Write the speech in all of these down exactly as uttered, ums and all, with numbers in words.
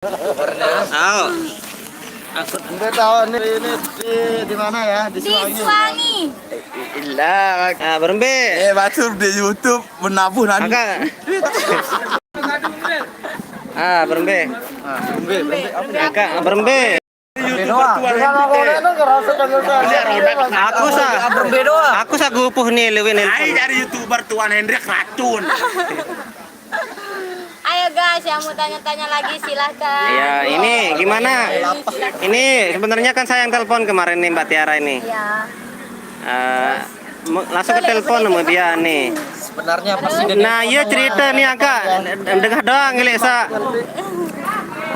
Au. Ente tahu ini, ini di, di mana ya? Di Suwangi. Ilah. Ah, berembe. Eh, batur di YouTube menabuh nanti. Angka. Ah, berembe. Ah, berembe, berembe. Angka, berembe. Berembe doang. Aku sa, berembe doang. Aku sa gupuh nih, Lewin. Ai dari YouTuber Tuan Hendrik Ratun. Ayo guys, yang mau tanya-tanya lagi silahkan. Ya, ini gimana? Ini sebenarnya kan saya yang telepon kemarin nih, Mbak Tiara ini. Iya. Eh, me-, langsung ke telepon sama dia nih. Sebenarnya pasti dia. Nah, iya cerita nih, Angka. Dengah doang, ngilik sa.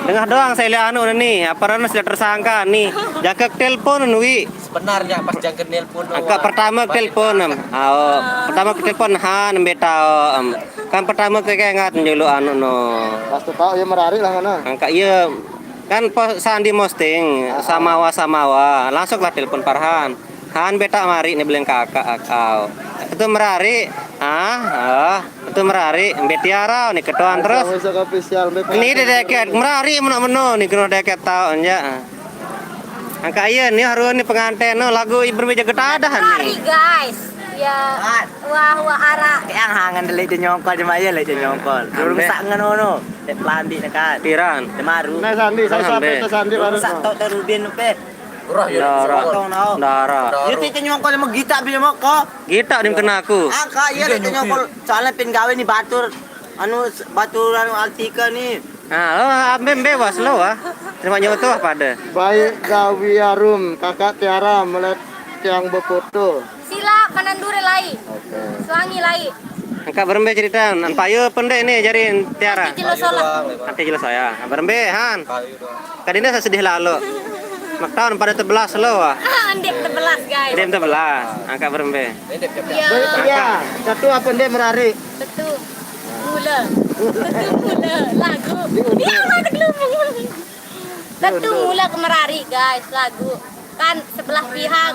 Dengah doang saya lihat anu nih, apa namanya, sudah tersangka nih. Jangka telepon wi. Sebenarnya pas jangka nelpon. Angka pertama telepon em. Ao, pertama telepon ha nembe tao em. Kan pertama ke ingat julu anu no. Pas tu tao ya merari lah ngono. Angka iya kan pos Sandi posting samawa samawa, langsung lah telepon Farhan. Han betak mari ni beleng kakak akau. Itu merari. Ah, ah, itu merari. Mbak Tiara ni ketuan terus. Ni dia deket merari meno-meno ni kena deket tau anja. Angka iya ni haru ni pengantin no lagu ibu meja getadah ni. Mari guys. Ya. Wah, wah, arak. Yang hangan delik dia nyongkol, cuma iya lek dia nyongkol. Durung sak ngeno no. Dek pelandik dekat. Tiran. Demaru. Nah, Sandi, saya sampai ke Sandi baru. Sak tok terubin pe. Roh ya. Dara. Tong nau. Dara. Dia tete nyongkol sama gita bi moko. Gita dim kena aku. Angka iya lek dia nyongkol. Soalnya pin gawe ni batur. Anu, batur anu Altika ni. Ah, lo ambil bebas lo ah. Terima nyoto apa ada? Baik Gawi Arum, Kakak Tiara melet tiang befoto. Sila kanan dure lai. Oke. Suangi lai. Angka berembe cerita, nan payo pendek ni jarin Tiara. Nanti jelo solah. Nanti jelo saya. Berembe, Han. Kadinda sedih lalo. Mak tahun pada tebelas lo ah. Ah, andek tebelas guys. Dia tebelas. Angka berembe. Iya. Iya, satu apa ndek merari? Betul. Mula. Betul mula. Lagu. Iya, ada gelembung. Tentu mula ke merari guys lagu. Kan sebelah pihak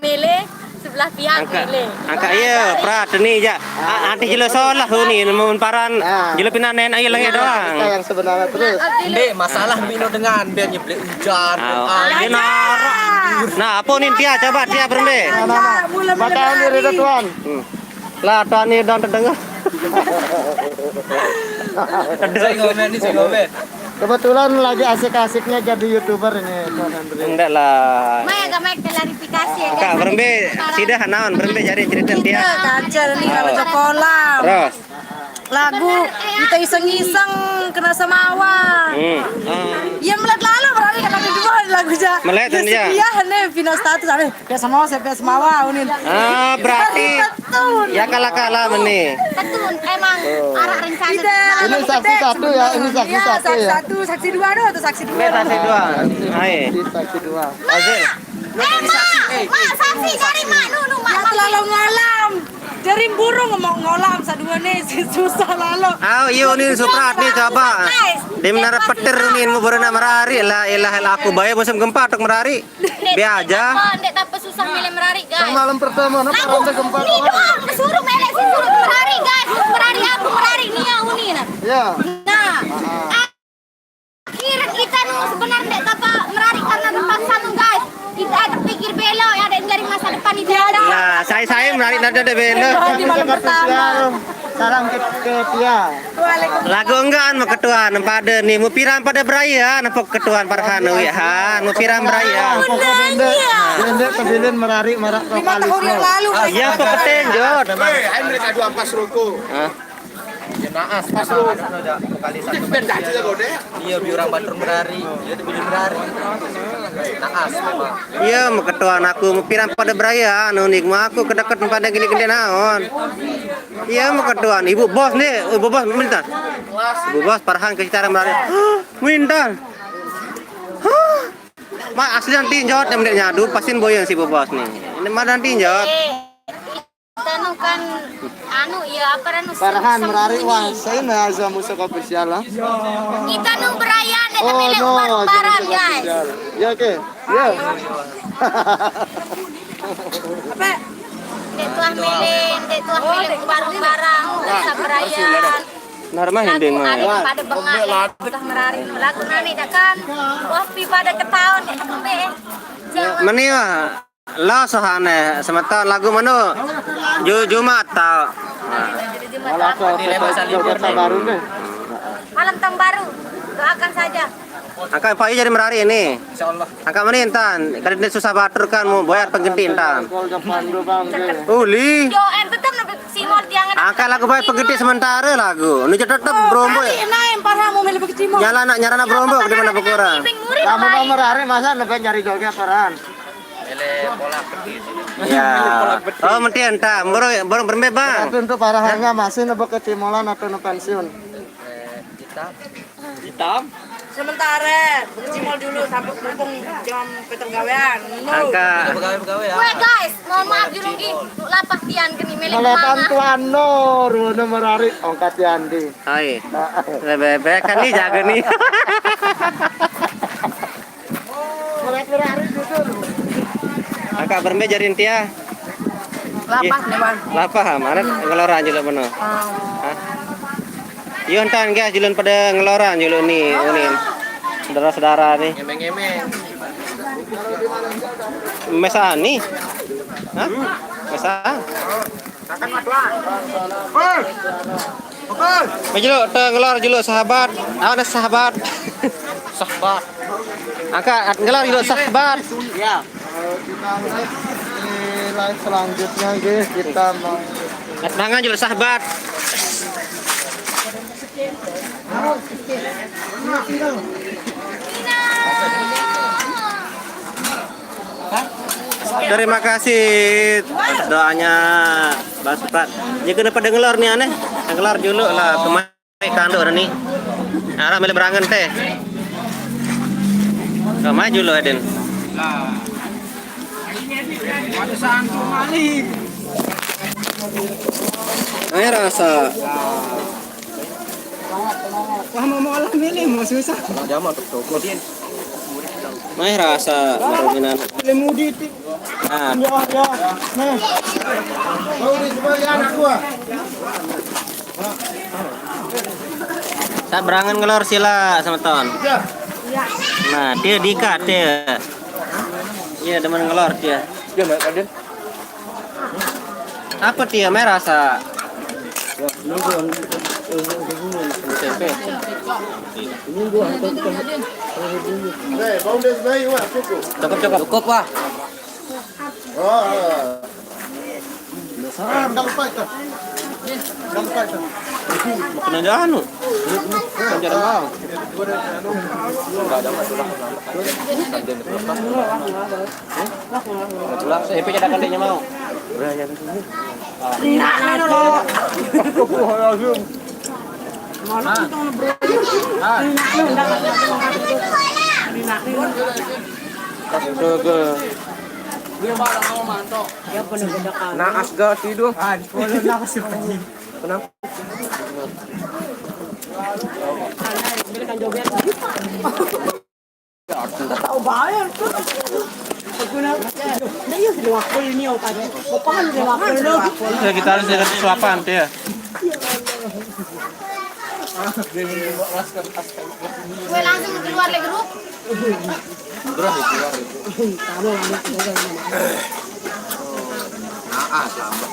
mele, sebelah pihak mele. Angka iya prat ni ja. Nanti jelo solah ni mun paran jelo pinan nenek ayo lenge doang. Yang sebenarnya terus. Ndek masalah mino dengan biar nyeblek hujan. Nah, apa ni Tia coba Tia berembe? Mata ni reda tuan. Lah tuan ni dan terdengar. Saya ngomen ni saya ngomen. Kebetulan lagi asik-asiknya jadi YouTuber ini, Tuan Andre. Enggak lah. Mai agak mai klarifikasi ya. Kak berembe sidah naon berembe jari cerita dia. Kancil ni kalau sekolah. Terus. Lagu kita iseng-iseng kena samawa. Hmm. Iya melet lalu berarti kena dua lagu ja. Melet dia. Iya ne final status ane. Pia samawa saya pia samawa unin. Ah, berarti ya kalah-kalah meni. Betul, emang arah rencana. Ini saksi satu ya, ini saksi satu ya. Satu, saksi dua doh, tuh saksi dua. Saksi dua. Hai. Saksi dua. Azil. Emang, mak saksi dari mak nunu mak. Ya terlalu malam. Jadi burung mau ngolam sadua nih si susah lalu. Au iyo ni suprat ni coba. Di menara petir ni mau berenang merari la ilaha illa aku bae musim gempa tok merari. Be aja. Ndek tapa susah milih merari guys. Yang malam pertama no paranda gempa. Ni doang disuruh melek suruh merari guys. Merari aku merari ni ya uni nah. Ya. Nah. Akhirnya kita nu sebenarnya ndek tapa merari karena terpaksa nu guys. Kita terpikir belok ya ada yang dari masa depan itu. Nah, saya saya merari nada ada belo. Di malam pertama. Salam ke, ke Tia. Lagu enggan mau ketuan pada ni mau piran pada beraya napa ketuan Farhan wi ha mau piran beraya. Pokok bende, bende kebilin merari marak lima tahun yang lalu. Ya peketenjot. Hei, ayo mereka dua pas rokok. Hah? Ya naas pas rokok. Vokalis satu benda aja kau deh. Iya biurang batur merari. Iya tuh biurang merari. Naas memang. Iya mau ketuan aku mau piran pada beraya anu nik mau aku kedeket pada gini gede naon. Iya mau ketuan ibu bos nih ibu bos minta. Ibu bos Farhan ke secara merari. Minta. Hah? Mak asli nanti jawab yang dia nyadu pastiin boyang si ibu bos nih. Ini mah nanti jawab. Kita nu kan anu ya apa anu Farhan merari wah saya na aja musuh official lah. Kita nu beraya dek no, no, barang guys. Ya oke. Ya. Apa? Dek tuah melin, dek tuah melin barang-barang, bisa beraya. Benar mah hinding mah. Ada pada bengak ya. Udah merari lagu nani dah kan. Wah, pi pada ketahuan ya, kembe. Jangan. Meni wah. Lo sohane semeton lagu menu. Ju Jumat tau. Malam tahun baru deh. Malam tahun baru. Doakan saja. Angka Pak Yu jadi merari ini. Insya Allah. Angka meni entan, kada susah batur kan mau bayar pengganti entan. Uli. Yo, eh, tetap nabi simol tiangan. Angka lagu bayar pengganti sementara lagu. Ini tetap berombo ya. Ini yang parah mau milih pengganti simol. Nyala nak nyarana berombo di mana berkurang. Kamu mau merari masa nebak nyari joget peran. Milih pola pedih. Ya. Oh, mentian ta. Baru baru berembe, Bang. Tapi untuk para hanya masih nebak kecimolan atau nu pensiun. Hitam. Hitam. Sementara, berkecimol dulu sampai mumpung jam petergawean. Angka. Pegawai-pegawai ya. Weh, guys, mohon maaf dulu, Ki. Lapah tian geni milik. Kalau mama. Bantuan no, ruana merari ongkat Yandi. Hai. Heeh. Bebek kan nih jaga nih. Merari dulu. Angka berembe jarin tia. Lapah, ih, dewan. Lapah, mana ngeloran julu meno. Oh. Hah? Yo entan guys, julun pada ngeloran julu ni, unin. Saudara-saudara ni. Ngemeng-ngemeng. Mesaan ni. Hah? Mesaan. Maju te ngelor julu sahabat. Awan sahabat. Sahabat. Angka ngelor julu sahabat. Ya. Kalau kita lihat di live selanjutnya, guys, kita mau. Tangan julu sahabat. Terima kasih doanya Bang Suprat. Jika dapat dengar ni aneh, dengar dulu lah kemai kanduk ni. Arah milih berangan teh. Kemai dulu Aden. Ada santu malik. Ayo rasa. Wah, mau olah milih, mau susah. Kalau dia mah untuk toko. Mai rasa maruminan. Boleh mudi ti. Nah. Ya, ya. Nah. Mau di semua ya anak gua. Sa berangan ngelor sila semeton. Ya. Nah, dia diikat dia. Iya, demen ngelor dia. Dia baik Raden. Apa dia merasa? Tempe. Cukup, cukup. Cukup, Wak. Ah, jangan lupa itu. Jangan lupa itu. Makan aja anu. Aja mau. Enggak ada masalah. Pulang, saya pijat akan dia mau. Nah, nah, nah. Astaga. Naas gak sih, duh? Kenapa? Tahu bayar tuh. Nah, iya, sudah waktu ini, oh, tadi. Bapak kan sudah waktu dulu. Ya, kita harus ada suapan, ya. Gue langsung keluar dari grup. Terus keluar itu. Sama, sama, sama. Ah, ah, sama.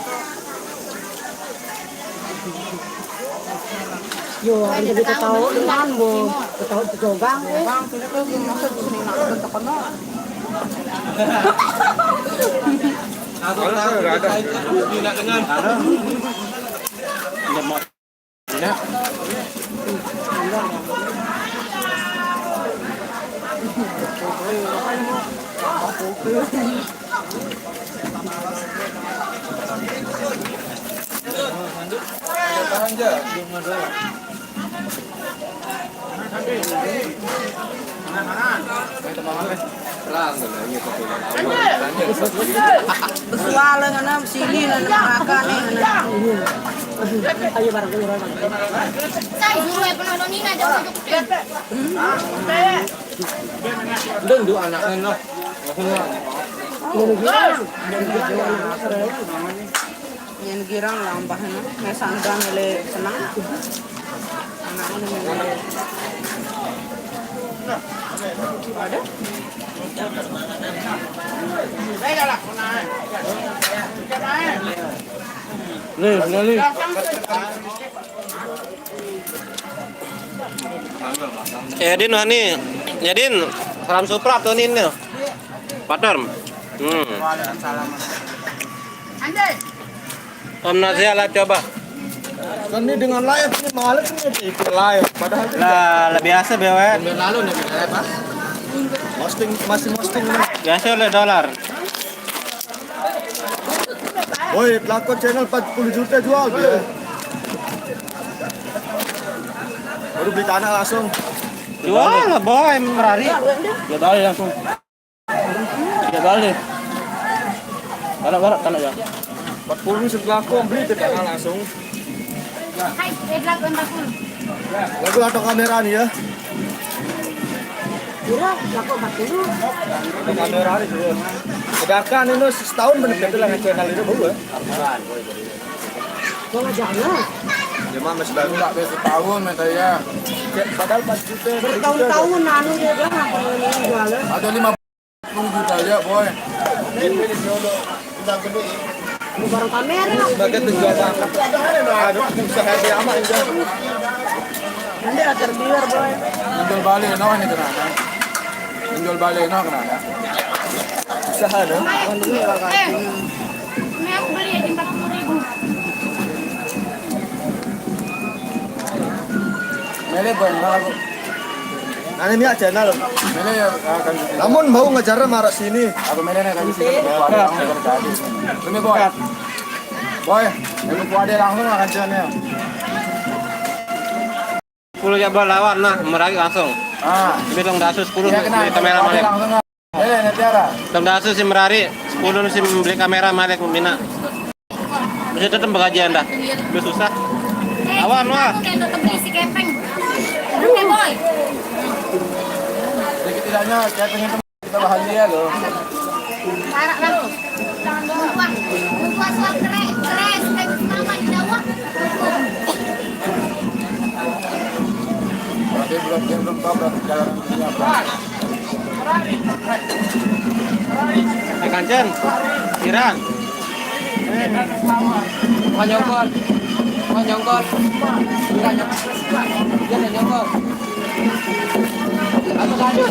Yo, ada kita tahu kan, Bo. Kita tahu jogang, eh. Bang, sudah tuh, maksud sini nak terkenal. Aku tahu, tidak dengan. Ada. Ada. Suara ngana sini ngana neraka nih ngana. Ayo bareng dulu, bareng. Saya dulu ya penonton ini aja untuk Dun dua anaknya lah. Yang girang lah mbah ini. Mesang dan ele senang. Nih, nih, nih. Eh, Din, wah, nih. Ya, Din, salam suprap tuh, Din, nih. Pater. Hmm. Om Nazia lah coba. Kan ini dengan live, ini males nih, ikut live. Padahal itu lah, lebih biasa, B W. Minggu lalu nih, B W, Pak. Posting, masih posting nih. Biasa oleh dolar. Woi, pelakon channel empat puluh juta jual dia. Baru beli tanah langsung. Jual lah, boy, merari. Ya, balik langsung. Ya, balik. Galak, galak, galak ya. Empat puluh setelah aku beli ke tanah langsung. Hai, eh, belakang empat puluh. Lagu atau kamera nih ya? Iya, lagu empat puluh. Atau kamera nih dulu. Sedangkan ini setahun bener-bener lah channel itu baru ya. Gua ngajak lu. Dia mah masih baru. Nggak, setahun, minta ya. Padahal empat juta. Bertahun-tahun, anu, dia bilang, apa namanya, jualan. Ada lima puluh juta aja, boy. Ini barang pamer, ya. Sebagai penjual bangka. Aduh, susah hati amat, ya. Nanti akan biar, boy. Menjual balik, no, ini kenapa? Menjual balik, no, kenapa? Susah, no? Eh, ini aku beli aja empat puluh ribu. Mele, boy, no, aku. Ane miak channel. Mele ya, akan. Namun mau ngejar marah sini. Aku mele nih, kan sini. Demi boy. Boy, demi kuade langsung akan channel. Sepuluh ya, Bal, lawan nah, merari langsung. Ah. Tapi tong dasu sepuluh. Iya, kenal. Beli kamera malik. Langsung, ah. Mele, nih, Tiara. Tong dasu si merari, sepuluh si beli kamera malik, mina. Bisa tetap pengajian dah. Udah susah. Awan, wah. Aku kayak tetep beli si kepeng. Oke, boy. Sedikit tidaknya kepeng itu kita bahagia loh. Parah, Bang. Jangan doang. Wah, wah, wah, keren, keren. Keren, selamat, jawab. Berarti belum, dia belum tahu berarti jalan ini apa. Eh, Kanjen, Iran. Mau nyongkol. Mau nyongkol. Iran nyongkol. Dia nyongkol. Atau lanjut.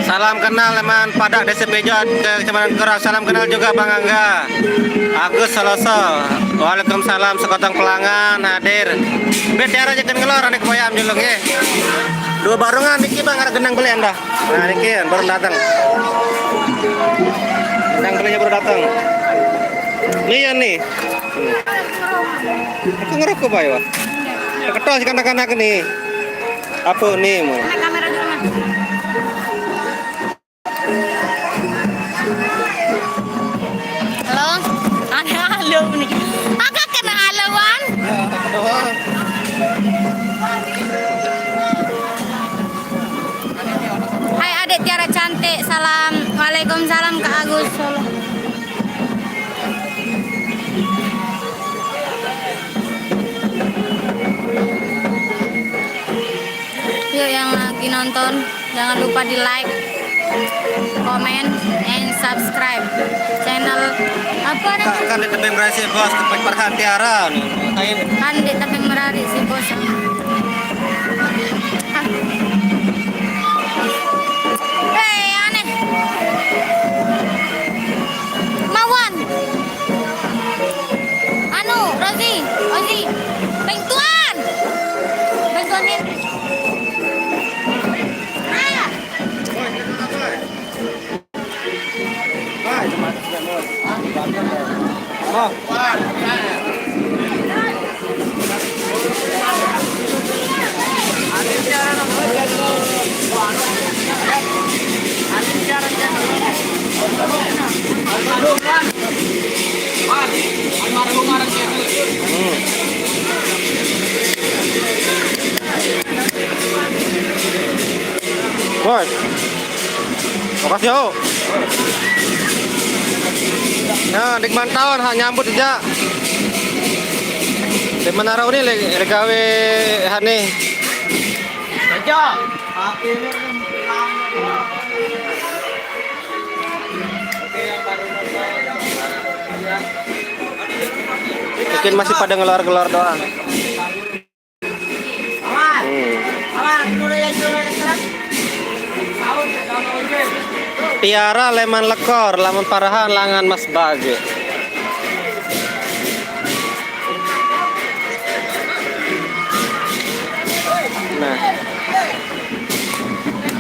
Salam kenal, teman. Pada Desa Pejot ke Kecamatan Kerak. Salam kenal juga Bang Angga. Agus Saloso. Waalaikumsalam, sekotong pelangan hadir. Bet tiara aja kan ngelor, anak koyam julung ya. Dua barungan niki Bang, ada genang beli anda. Nah, niki baru datang. Genang belinya baru datang. Nih ya nih. Aku ngerokok bae, wah. Ketol si kanak-kanak nih. Apa nih mau? Kamera dulu, Mas. Halo? Ada halo nih. Agak kena halo, Wan. Hai, adik Tiara cantik, salam. Waalaikumsalam, Kak Agus. Solo. Yuk, yang lagi nonton, jangan lupa di like, comment, and subscribe channel apa namanya? Kan di tebing berasi bos, tempat perhatian Tiara nih. Kan di tebing merari si bos. Hei, aneh. Mawan. Anu, Rozi, Rozi. Bantuan. Bantuan ini. Ah. Bos. Makasih, yo. Nah, di mantauan ha nyambut aja. Di menara ini lagi gawe hani. Aja. Mungkin masih pada ngeluar-ngeluar doang. Hmm. Tiara leman lekor, lamun parahan langan mas bage. Nah.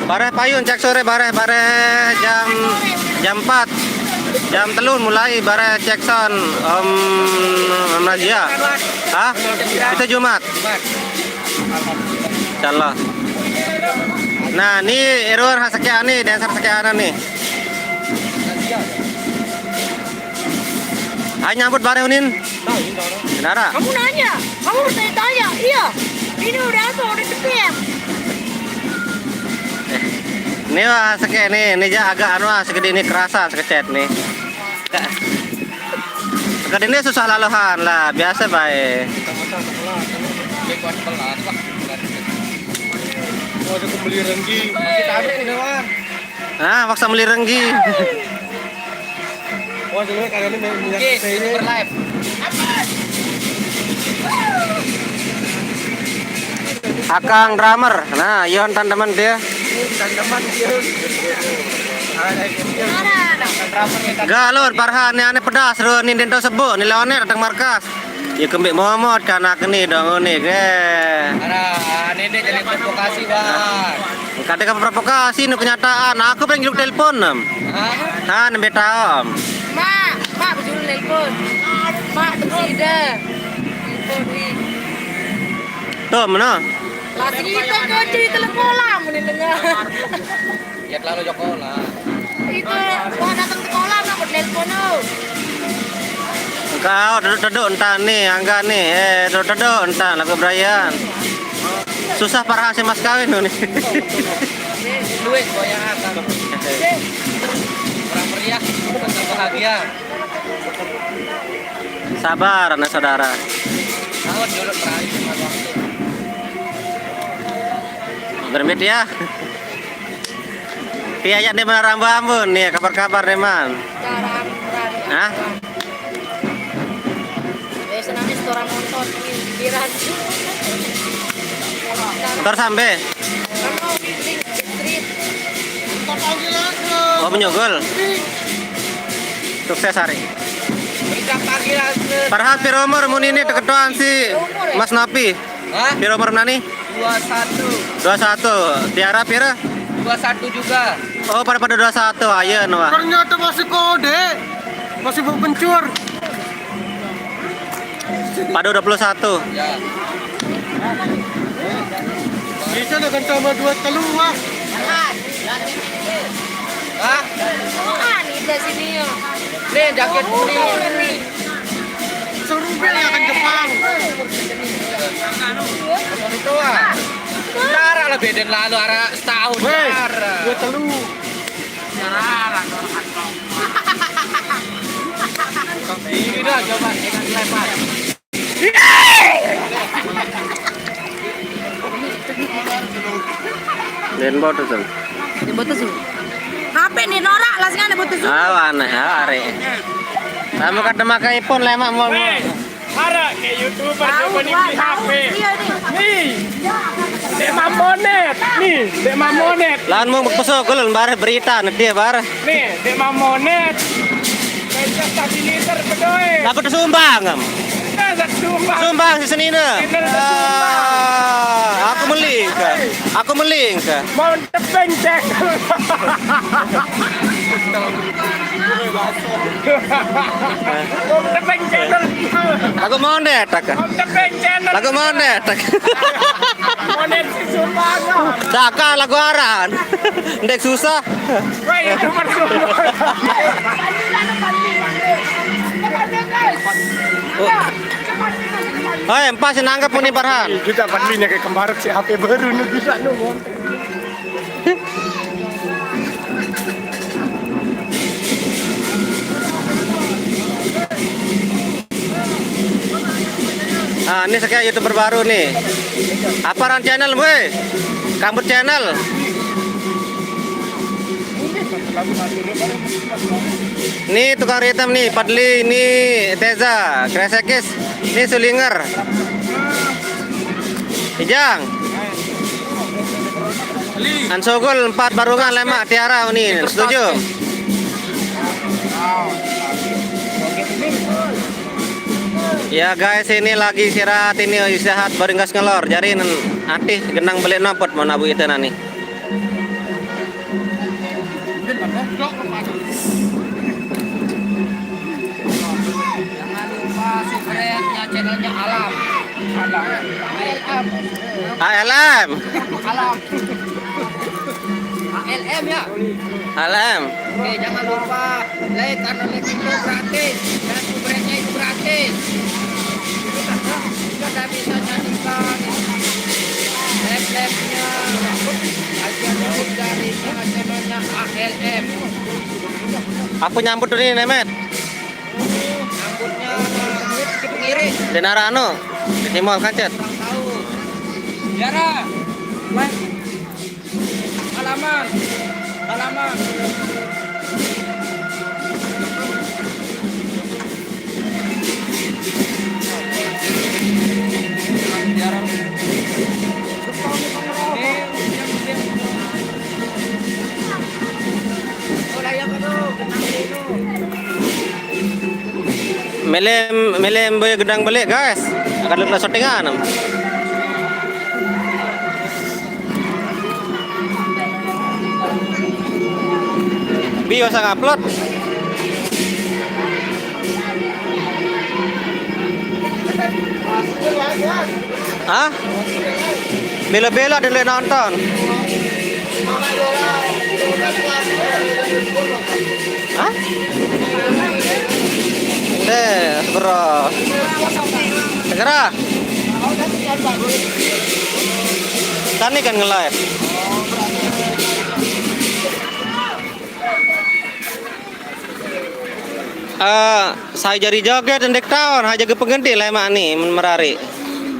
Bareh payun cek sore bareh, bareh jam jam empat. Jam telun mulai bareh cek sound Om Amnesia. Hah? Itu Jumat. Insyaallah. Nah, ni Irwan ha sekian ni, dancer sekian ni. Hai nyambut bareh unin. Nara. Kamu nanya, kamu bertanya-tanya. Iya. Ini udah apa? Udah cepet. Ni wah sekian ni, ni ja agak anu ah, segede ni kerasa sekecet ni. Kadene susah lalohan lah, biasa bae. Oh, ada pembeli renggi. Kita ambil ini, Wan. Ah, paksa beli renggi. Oh, dulu kali ini minyak Oke, saya ini. Super live. Akang drummer. Nah, Yon tandeman dia. Tandeman dia. Galon Parhan ni ane pedas ro ni dento sebut ni lawane datang markas. Ya kembik momot kanak ni dong ni ke. Ara, ini dia jadi provokasi, Bang. Kata ke provokasi nu kenyataan. Aku paling juluk telepon nem. Hah? Ha nembe taom. Mak, mak bujur telepon. Mak tersida. Telepon di. Tuh, mana? Lah sini kita ke cuy telepon lah mun dengar. Ya terlalu Joko lah. Itu mau datang sekolah nggak telepon lu. Kau duduk-duduk entan ni, angga ni. Eh, duduk-duduk entan lagu Brian. Susah parah si mas kawin tu ni. Duit banyak kan. Orang meriah, orang bahagia. Sabar, anak saudara. Bermit ya. Pia ya di mana rambu ambun nih, kabar-kabar nih man. Hah? Eh, senangnya setoran nonton, pikiran. Ntar sampai. Kan mau meeting, street. Oh, menyogol. Sukses hari. Parhat piro umur mun ini teketuan si Mas Nopi? Hah? Piro umur nani? Dua satu. Dua satu. Tiara piro? Dua satu juga. Oh, pada-pada dua satu aja nuh. Ternyata masih kode. Masih bau kencur. Pada dua puluh satu. Ya. Bisa dengan sama dua telur, Wak. Hah? Ah, ini udah sini ya. Nih, jaket kuning. Seru be ya kan Jepang. Itu ah. Cara lah beden lalu arah setahun. Weh, cara. Dua telur. Ini dah coba dengan lepas. Den botos tuh. Ini botos tuh. H P nih norak, las ngene botos tuh. Ah, aneh, ah, are. Kamu kata makai pun lemak mau. Weh, arah kayak YouTuber. Tahu, coba nih, Wak, di tahu. H P. Iya nih. Nih. Dek Mamonet. Nih, Dek Mamonet. Lan mau peso kulun bareh berita nih dia bareh. Nih, Dek Mamonet. Kayak tadi liter bedoe. Aku tuh sumbang, em. Nah, sumbang. Sumbang si senine. Senine sumbang. Ah, aku meli. Aku meling ka. Mau tepeng cek. Mau tepeng cek. Lagu mau deh tak. Mau tepeng cek. Lagu mau deh tak. Mau deh si Sumpah. Daka lagu aran. Ndek susah. Wah, itu percuma. Oh. Hei, empas nanggap pun ni Farhan. Kita pandainya kayak kembarek si H P baru nu bisa nu. Ah, ini sekarang YouTuber baru nih. Apa ran channel, weh? Kambut Channel. Ini tukang ritem nih, Padli, ini Teza, Kresekis, ini Sulinger. Ijang. Ansogol empat barungan lemak Tiara ini, setuju. Ya guys, ini lagi istirahat ini, istirahat baru gas ngelor. Jari nen-, atih gendang balik nopot mau nabu itu nani. Jangan lupa subscribe-nya channelnya Alam. Alam. A L M. Alam. A L M ya? A L M. Oke, jangan lupa like karena like itu gratis dan subscribe-nya itu gratis. Kita bisa nyanyikan live-live-nya Asia Daud dari channelnya A L M. Apa nyambut ini, Nemet? Rambutnya ngirit. Denara anu, di mall kancet. Kurang tahu. Yara. Halaman. Halaman. Melem, melem boy gedang balik, guys. Akan lu syutingan. Bio sang upload. Hah? Bela-bela dia boleh nonton. Hah? Deh, bro. Segera. Tani kan nge-live. Eh, saya jadi joget ndek taon, aja ke pengganti lemak ni, men merari.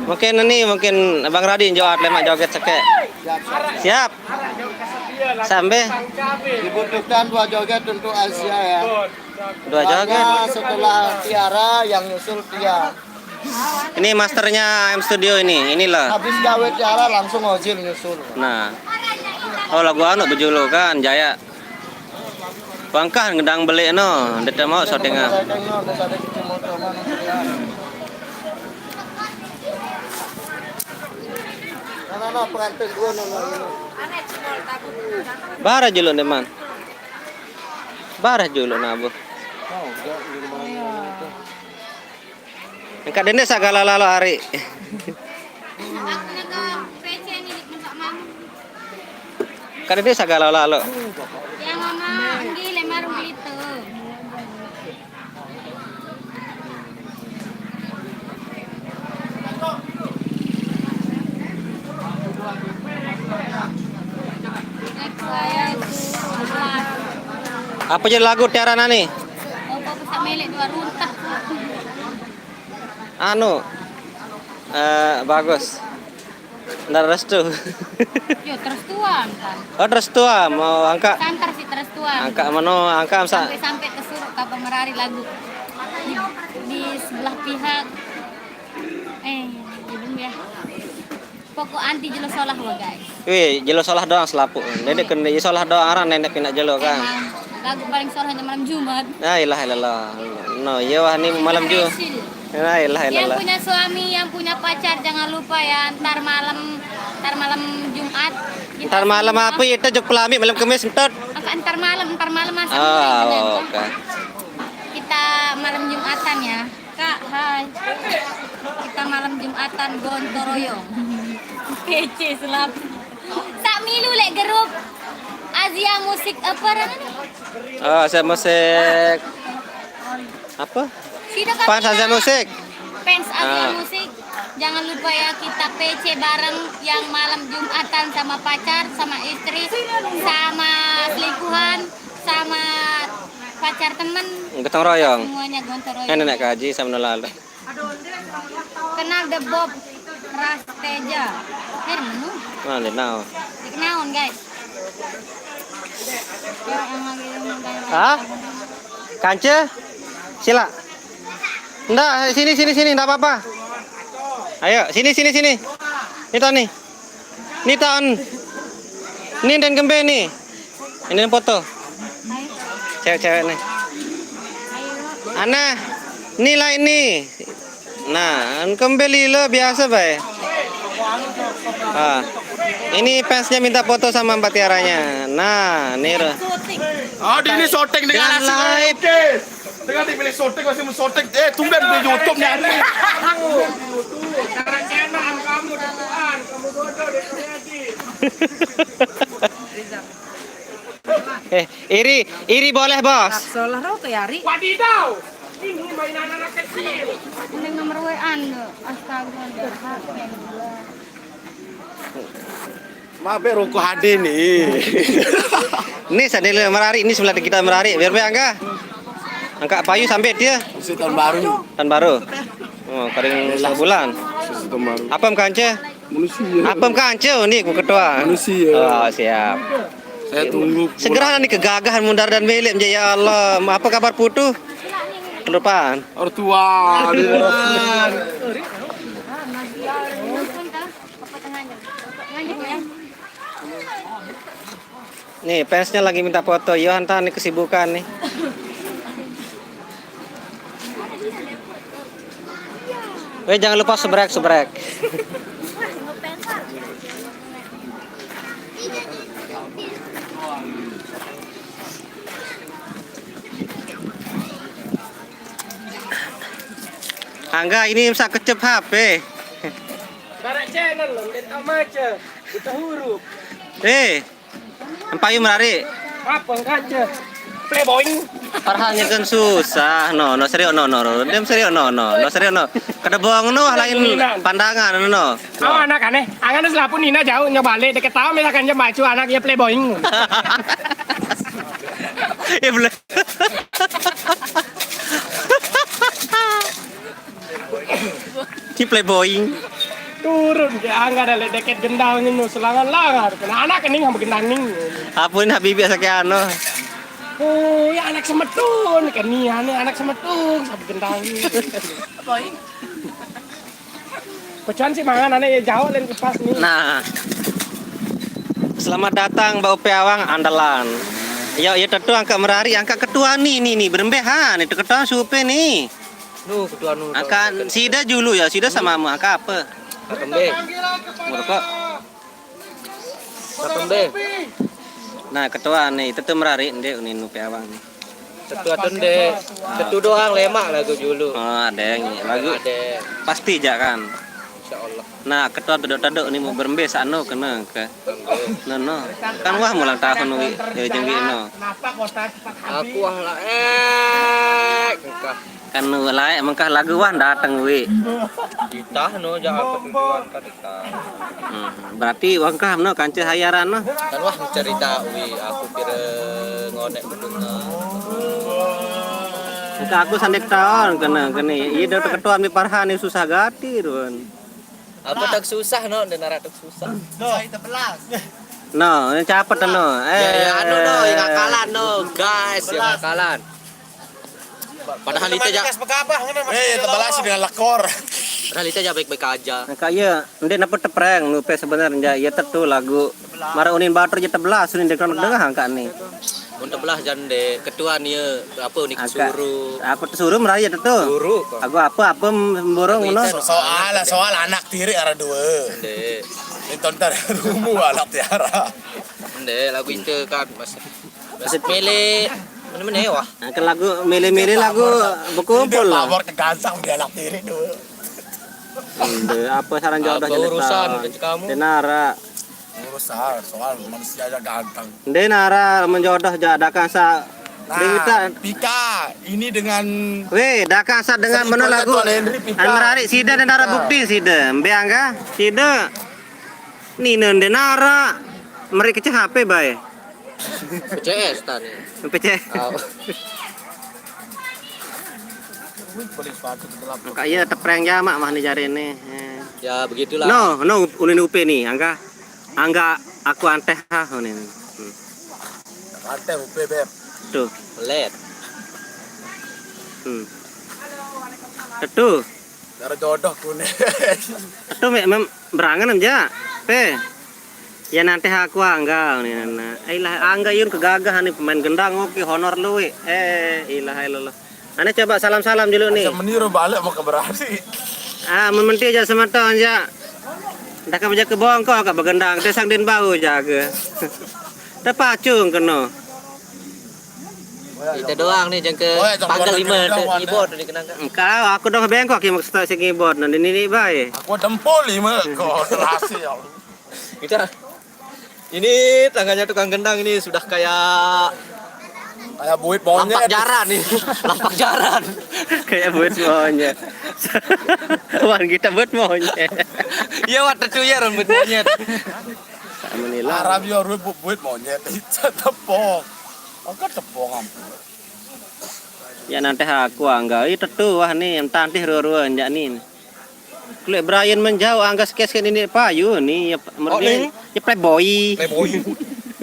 Mungkin ini, mungkin Bang Radin joat lemak joget seke. Siap. Sampai. Dibutuhkan dua joget untuk Asia ya. Dua joget. Soalnya setelah Tiara yang nyusul Tia. Ini masternya M Studio ini, inilah. Habis gawe Tiara langsung Ozil nyusul. Nah. Oh, lagu anu bejulu kan, Jaya. Bangkah ngedang beli no, ndek mau syuting ah. Barah julu ndeman. Barah julu nabuh. Engka dende sagala lalo ari. Aku nega P C ni, Kak Mam. Engka dende sagala lalo. Ya, Mama, enggi lemar beli tu. Apa jadi lagu Tiara nani? Apa pesak melek dua runtah. Anu, eh, bagus. Ndak restu. Yo, terus tuan kan. Oh, terus tuan, mau angka. Santar sih terus tuan. Angka mano, angka masa. Sampai-sampai kesuruh kapal merari lagu. Di, di sebelah pihak. Eh, hidung ya. Pokok anti jelo solah wa, guys. Wih, jelo solah doang selapu. Nenek kena jelo solah doang, arang nenek pindah jelo kan. Emang lagu paling solah hanya malam Jumat. La ilaha illallah. No, iya wah ni malam Jumat. Resil. Nah, ilah, ilah, Yang ilah. punya suami, yang punya pacar, jangan lupa ya, ntar malam, ntar malam Jumat. Kita Ntar malam semua- apa kita jok pelamik malam Kamis entot. Angka ntar malam, ntar malam masak Ah, dengan oke. Kita malam Jumatan ya. Kak, hai. Kita malam Jumatan gontoroyong. Kece selap. Sak milu lek grup Azia Musik apa namanya? Oh, saya musik apa? Sida Kak Fans Pina. Azia Musik. Fans Azia Ah. Musik. Jangan lupa ya, kita P C bareng yang malam Jumatan sama pacar, sama istri, sama selingkuhan, sama pacar temen, Gotong royong. Semuanya gontoroyong. Ini nek kaji sama nolal. Kenal The Bob Rasteja. Her menu. Nah, dia now. Kenaon guys. Orang lagi yang mau Hah? Kance? Sila. Ndak, sini, sini, sini, ndak apa-apa. Ayo, sini, sini, sini. Ini tahun nih. Ini tahun. Ini dan kembe nih. Ini foto. Cewek-cewek nih. Ana, ini lah ini. Nah, an kembe lila biasa bae. Ah. Ini fansnya minta foto sama Mbak Tiaranya. Nah, ini loh. Oh, di ini syuting dengan Dengan nasi live. Oke. Dengan dipilih syuting masih mau syuting. Eh, tumben di YouTube nih hari ini. Eh, iri, iri boleh, Bos. Salah roto ya, Ri. Wadidaw. Ini mainan anak kecil. Ini nomor W A nih. Astaga, udah H P. Maaf ya, rokok H D nih. Ini sadele merari, ini sebelah kita merari. Biar be angka. Angka payu sampai dia. Mesti tahun baru. Tahun baru. Oh, karing sebulan. Mesti tahun baru. Apa kance? Manusia. Apa kance ini ku ketua? Manusia. Oh, siap. Saya tunggu. Segera nih kegagahan mundar dan milik ya Allah. Apa kabar putu? Ke depan. Ortua. Dia. Nih, fansnya lagi minta foto. Yo, hantar nih kesibukan nih. Weh, jangan lupa subrek, subrek. Angga ini bisa kecep H P. Barak channel lo, minta maca, buta huruf. Eh, empayu merari. Apa kaca? Playboy. Parhalnya kan susah, no, no serius, no, no, no, dem serius, no, no, no serius, no. Kada bohong, no, lain pandangan, no. Oh, anak aneh. Angan selapu Nina jauh nyoba balik deket tahu misalkan jam bacu anak ya playboy. Ya belum. Di playboying. Turun ke angga ada deket gendang ini selangan langar. Kena anak ini nggak gendang nih. Apa ini Habibie sakit anu? Oh ya anak semetun kan nih aneh anak semetun sampai gendang. Boy. Kecuali sih mangan aneh ya jauh lain pas nih. Nah. Selamat datang Mbak Upe Awang andalan. Ya, ya tentu angka merari, angka ketua nih, nih, nih, berembe ha, nih ketua supe nih. Nu ketua nu. Angka sida dulu ya, sida sama mu, angka apa? Kembe. Merokok. Kembe. Nah, ketua nih, itu tuh merari ndek uni nupe awang nih. Ketua tende. Ketua doang lemak lagu dulu. Oh, ada yang lagu Ada. Pasti ja kan. Insya Allah. Nah, ketua tedok-tedok nih mau berembe sano kena ke. No, no. Kan wah mulang tahun wi, ya jenggi no. Aku wah lah eh. Engkah. Kan nu lae mengkah lagu wah dateng wi. Ditah no jangan ketujuan kan ditah. Hmm, berarti wangkah no kanca hayaran no. Kan wah cerita wi aku kira ngonek bedunga. Engka aku sandek taon kena kene. Iya dah ketuan mi parhan ni susah gati tuan. Apa tak susah no dan arah tak susah. No, ini capet no. Eh, Ya ya anu no yang akalan no guys yang akalan. Padahal itu aja. Eh, tebalas dengan lekor. Padahal itu aja baik-baik aja. Nah, kayak iya, ndek napa tepreng nu pe sebenarnya ya tetu lagu. Mara unin batur je tebelas unin dek dengah angka ni. Mun tebelah jan de ketua nia apa ni Agak suruh. Apa tesuruh merayu tu? Suruh kau. Aku apa apa memborong ngono. Soal soal anak tiri ada dua. Dek. Ini tonton rumu anak tiara. Dek lagu itu kan mas. Mas mele mana-mana wah. Nah, ke lagu milih-milih lagu berkumpul lah. Pamor ke gansang dia anak tiri dua. Ende, apa saran jodoh Apa jadi urusan tahu? Macam kamu? Denara. Urusan soal manusia aja ganteng. Nde nara menjodoh ja dakang sa Nah, berita. Pika ini dengan Weh, dakang sa dengan Seni mana Kota lagu? Tuan Henry Pika. Anu rari sida dan nara bukti sida. Mbe angga sida. Ni nende nara. Meri kecil H P bae. P C S tadi. P C. Oh. Paling sepatu gelap. Kak iya tepreng jamak mah ni jari ni. Eh. Ya begitulah. No, no ulin upe ni angga. Angga aku anteh ha ni. Hmm. Kante upe beb. Tuh. Let. Hmm. Tetu. Cara jodoh kune. Tetu mek mem berangan em ja. Pe. Ya nanti aku angga ni nana. Eh lah angga yun kegagah ni pemain gendang oke honor luwe. Eh ilah ilah. Ane coba salam-salam dulu ni. Meniru balik mau ke berarti. Ah, mementi aja semeton ja. Dah ka bejaga bongko ka begendang te sang den bau jaga. Tepacung keno. Kita doang ni jengke Oh, ya, jangan panggal buat lima lagi, tu jangan, keyboard ni kenang kan. Engkau aku dah bengkok ya maksud si keyboard nanti ni ni bae. Aku tempul lima kau terhasil. Kita ini tangannya tukang gendang ini sudah kayak Kayak buit lampak monyet. Jaran ni. Lampak Jaran. Kayak buat monyet. Wan kita buat monyet. Iya wat tetu ya rambut monyet. Menilang. Arab ya rui buit buit monyet. Itu tepok. Aku tepok ampun. Ya nanti aku angga. Ih tetu wah ni entah tih rua-rua njak ni. Kulit Brian menjauh angga sikit-sikit ni payu ni ya Oh, ni? Ya playboy. Playboy.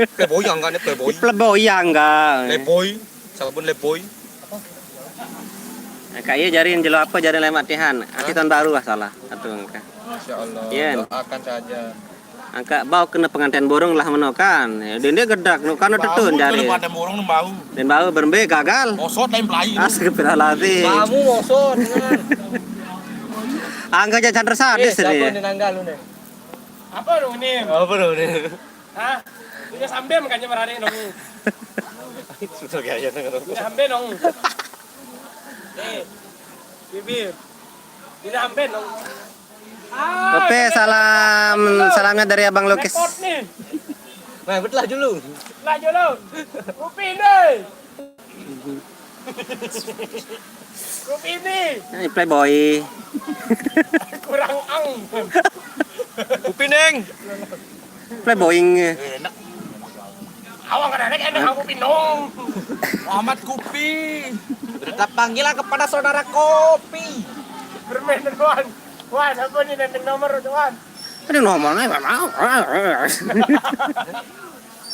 Playboy yang kan ni playboy. Playboy angga. Playboy. Salah pun playboy. Nah, kak iya jari jelo apa jari lemak tihan. Aki tahun baru lah salah. Satu angka. Masya Allah. Iya. Doakan saja. Angka bau kena pengantin burung lah meno kan. Ya, dia gedak nu kan tetun jari. Pada burung bau. Dan bau berembe gagal. Mosot lain pelai. Astagfirullahaladzim. Kamu mosot kan. Angga jajan tersadis Siapa ni. Ni nanggal lu ni? Apa dong ni? Apa lu ni? Hah? Punya sambil makanya merari dong. Sudah gaya nang. Punya sambil dong. Eh, bibir. Punya sambil dong. Ah, Oke, salam salamnya dari Abang Lukis. Repot nih. Nah, betul dulu. Lah jolo. Rupin deh. Rupin nih. Ini playboy. Kurang ang. Kupineng. Playboying. Awang kadang enak aku pinong. Muhammad Kupi. Berkat panggilan kepada saudara Kopi. Bermain duluan. Wah, siapa nih nenteng nomor tuan? Ini nomornya memang.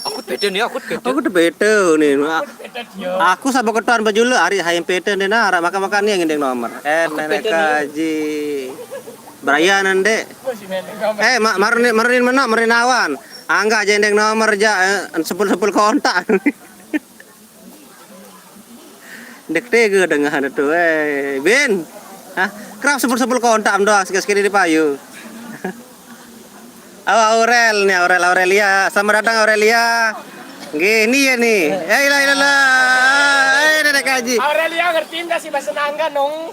Aku beda ni, aku beda. Aku udah beda ni. Beda dia. Aku sama ketuan baju lu hari hayam pete ni nah, makan-makan ni yang ngendeng nomor. Eh, nenek kaji. Brian nende. Masih nenteng nomor. Eh, mak marunin marunin mana marunin awan. Angga aja ngendeng nomor aja eh, sepuluh sepuluh kontak. Dek tega dengan tu eh. Bin. Hah? Kerap sepuluh sepuluh kontak doang sekali-sekali di payu. Oh, Aurel ni, Aurel Aurelia. Selamat datang Aurelia. Nggih, ni ya ni. Eh, ilah ilah. Eh, nenek kaji. Aurelia ngerti nggak sih bahasa Nangga nong?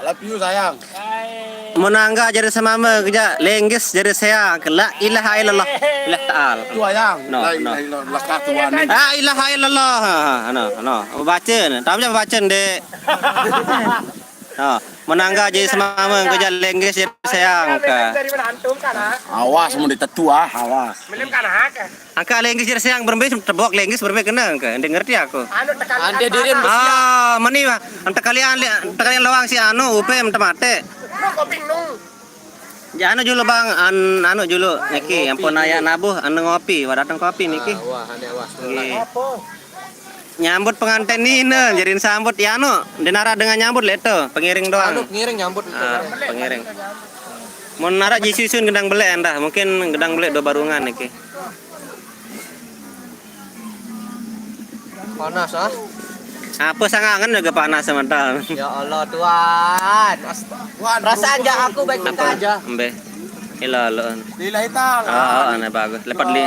Love you sayang. Hai. Menangga jadi semama kerja, lenggis jadi saya. La ilaha illallah. Ilah ta'al. Itu ayang. No, La no. ilaha illallah, Tuhan. La ilaha illallah. Ha, no, no. Baca ni. Tahu apa baca dek? Ha, menangga jadi semama kerja, lenggis jadi sayang ke. Dari mana antum kan? Ah? Awas mau ditetu ah, awas. Belum kan hak? Angka lenggis jadi sayang berembe tebok lenggis berembe kena ke. Ngerti aku. Anu tekan. Ante diri Ah, meni bah. Ente kalian li- ente kalian lawang si anu upe ente mate. Lu koping nung. Ya anu julu bang, an, anu julu niki, ampun ayah nabuh, anu ngopi, wadah datang kopi niki. Wah, aneh awas. Nggih. Nyambut pengantin ni ne, jadiin sambut ya anu, denara dengan nyambut leto, pengiring doang. Ngiring nyambut. Ah, pengiring. Mun nara ji susun gedang belek endah, mungkin gedang belek dua barungan niki. Panas, ah. Apa sangangan juga panas sementara. Ya Allah, Tuhan. Perasaan jak aku baik-baik aja. Embe. Ilo lo. Lillahi ta'ala. Oh, oh, aneh bagus. Lepat li.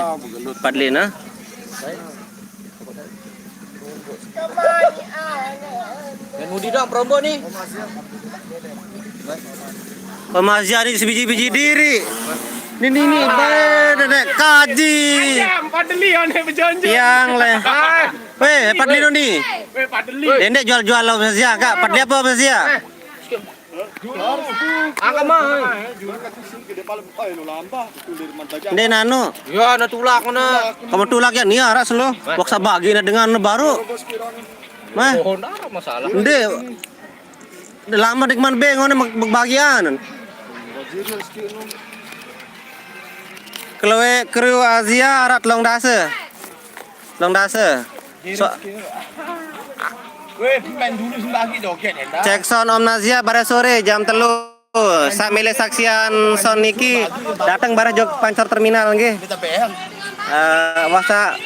Lepat li, nah. Dan Mudi dong perombo nih. Pemazia ni sebiji-biji diri. Ni, ni, ni, be, nenek kaji. Ayam, padeli, aneh berjonjol. Yang leh. Weh, padeli ni. Weh, padeli. Dendek jual-jual lo pemazia, kak. Padeli apa pemazia? Angka mah. Ndek nanu. Ya, na tulak na. Kamu tulak ya, ni arak selo. Waksa bagi na dengan na baru. Mah. Oh, ndak masalah. Ndek. Lama dik man beng, ngone bagian. Keluwe kru Azia arak telung dasa. Telung dasa. So, weh, main dulu sembagi joget ya, dah. Cek sound Om Nazia bare sore jam telu. Sak milih saksian sound niki dateng bare jok pancor terminal nggih. Kita B M. Eh, wah, sa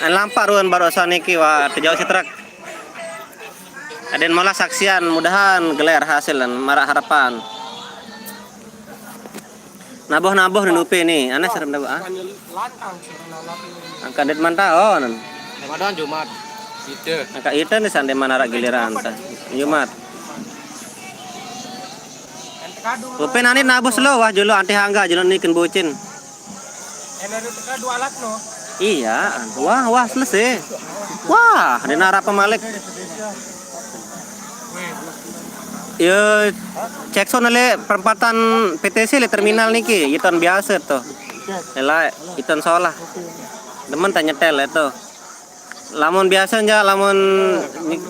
lampak ruan baru sound niki, wah, tejauh si truk. Aden malah saksian, mudahan gelar hasil dan marak harapan. Naboh-naboh nih dupe nih, aneh serem dah, ah. Angkat det mantau, oh, nan. Ramadan Jumat. Ite. Angkat ite nih sande mana rak giliran ta. Jumat. Dupe nani naboh selo, wah, jolo anti hangga, jolo ni ken bocin. Iya, wah, wah, selesai. Wah, ada narap malik. Ya, cek sono le perempatan P T C le terminal niki, iton biasa tuh. Ela iton solah. Demen tanya tel itu. Lamun biasa ja, lamun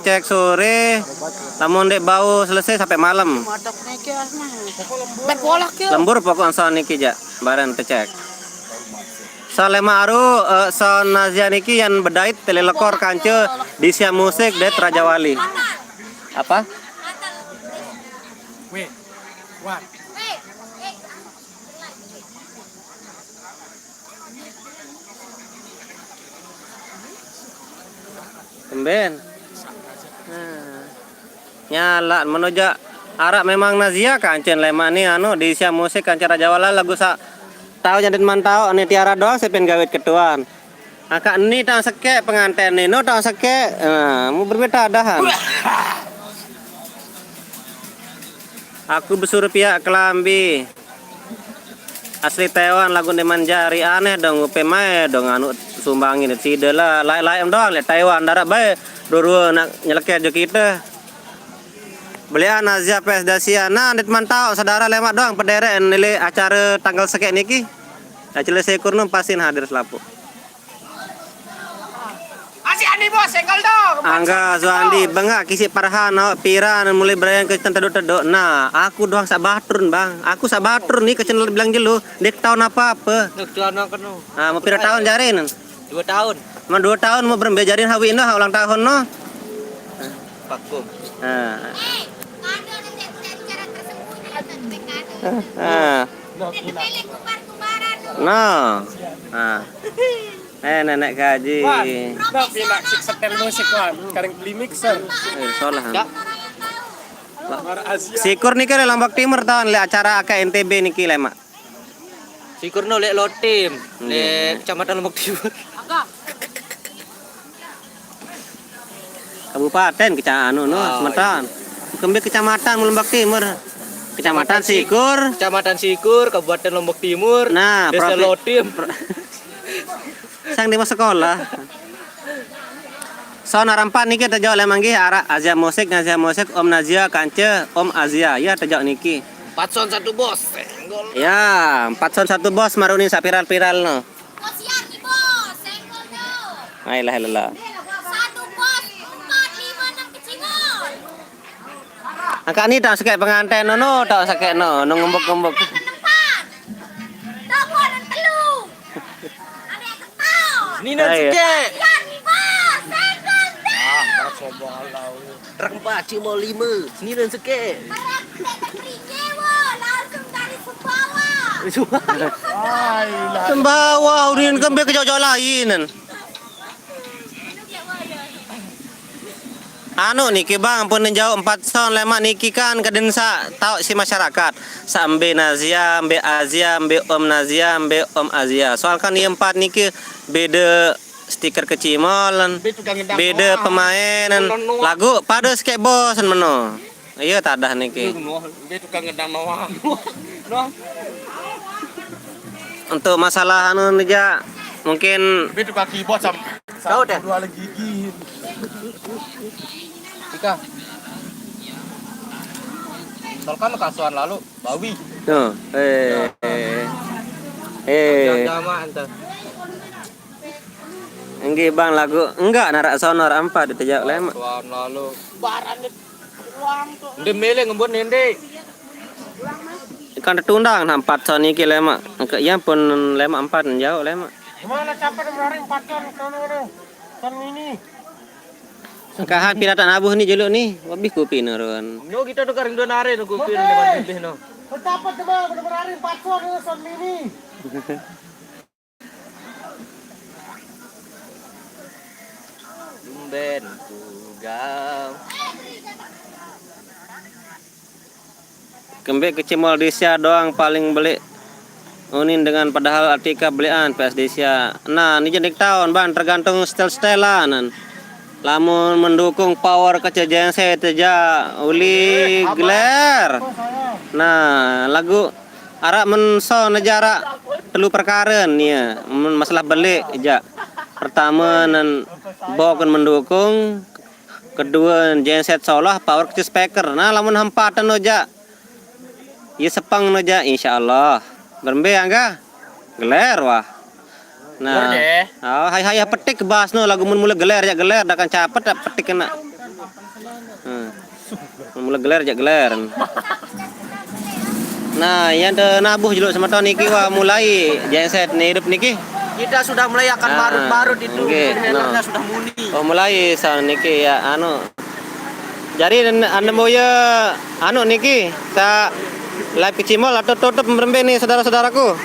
cek sore, lamun dek bau selesai sampai malam. Lembur pokok sound niki ja, bareng tecek. Sound lema aru, eh, sound Nazia niki yang bedait tele lekor kance di sia musik det Raja Wali. Apa? Weh, wan. Emben. Nah. Nyala menoja arak memang Nazia kancen lemak ni anu di sia musik kancen Raja Wala lagu sa tau jadin mantau ni Tiara doang sepen gawit ketuan. Angka ni tang seke penganten ni, no tang seke. Nah, mu berbeda dahan. Aku besuruh pihak kelambi. Asli Taiwan lagu nde manjari aneh dong, upe mae dong anu sumbangin side lah, lae-lae doang le Taiwan, darat bae dua-dua nak nyeleket jo kite. Belian Azia P S Dasia. Nah, ndet mantau saudara lemak doang pedere nile acara tanggal seke niki. Acara sekur no pasin hadir selapuq. Masih Andi bos, senggol dong. Angga Zuandi bengaq kisiq parhan awak piran mulai berayan ke tedok-tedok. Nah, aku doang saq batrun, Bang. Aku saq batrun ni kecen bilang jelo, ndeq taun ape-ape. Ndeq taun keno. Ah, mau pira taun jarin? Dua taun. Mau dua taun mau berembe jarin hawi no, ulang tahun no. Pakum. Ah. Ah. No. Ah. Eh, nenek kaji. Wan, no pinak sik setel musik, wan. Karing beli mixer. Eh, solah. Dak. Mara Asia. Sikur niki leq Lombok Timur taun leq acara akeh N T B niki lemaq. Sikur no leq Lotim, leq Kecamatan Lombok Timur. Kabupaten, keca-, anu, no, oh, semeton. Iya. Kembe kecamatan Lombok Timur. Kecamatan Sikur. Kecamatan Sikur, Kabupaten Lombok Timur. Nah, Desa provi-, Lotim. Pro-, sang di sekolah. Sound araq empat niki tejok leq manggih araq Azia Musik, Nazia Musik, Om Nazia, kance Om Azia. Ya, tejok niki. Empat sound satu bos. Senggol. Ya, empat sound satu bos, maruni saq piral-piral no. Kosian nih, Bos. Senggol no. La ilaha illallah. Satu bos, empat, lima, enam kecimol. Angkaq ni taq sekeq penganten no, no, taq sekeq no, no ngembuk-ngembuk. Empat. Toko dan telu. Ada yang ketawa. Nina sekeq. Kosian nih, Bos. Senggol no. Ah, sombong Allah. Truk empat, cimol lime. Seniren sekeq. Truk tetek rinyewa, langsung dari Sumbawa. Sumbawa. Sumbawa, unin kembe kejauh-jauh lain. Anu dia, wah, ya. Anu niki Bang, pun jauh empat sound lemak niki kan kadin sa tahu si masyarakat. Sa embe Nazia, embe Azia, embe Om Nazia, embe Om Azia. Soal kan ye empat niki beda stiker kecimol, beda pemain, lagu pada skek bos meno. Iya tadah niki. Be tukang ngedang doang. Untuk masalah anu nih, Ja, mungkin be tukang keyboard sama, sama dua lagi gigi. Ika. Soal kan kasuan lalu, bawi. Tuh, eh, eh, eh. Jama ente. Enggih Bang, lagu enggak narak sonor empat itu jauh lemak. Kasuan lalu. Barang Nde mele ngembun nende. Kan tertundang nah empat sound niki lemak. Engke iya pun lemak empat jauh lemak. Gimana capek merari empat ton sono no? Ton mini. Engkahan piratan abuh ni juluk ni, lebih kupi nurun. No kita tu karing dua nare no kupi no. Betapa cuma merari empat ton sound mini. Tumben tugam. Kembe kecimol Disia doang paling belik unin dengan padahal Atika belian P S Disia. Nah, ni jenik taun bang tergantung setel-setelan. Lamun mendukung power kece genset ja uli geler. Nah, lagu Arak men sound aja arak telu perkara nih ya. Men masalah belik ja. Pertama nen boken mendukung, kedua genset solah power kecil speaker. Nah, lamun hempatan aja. Ya sepeng aja insyaallah. Berembe angga? Geler wah. Nah, oh, hai hai petik bas no lagu mun mula geler ya geler dah kan capet dah petik kena. Hmm. Mula geler jak geler. Nah, yang te nabuh jeluk semeton niki wah mulai genset ni hidup niki. Kita sudah mulai akan barut-barut itu. Nggih, nah. Sudah muni. Oh, mulai sound niki ya anu. Jadi anda boya anu niki tak live kecimol atau tutup merembe nih saudara-saudaraku.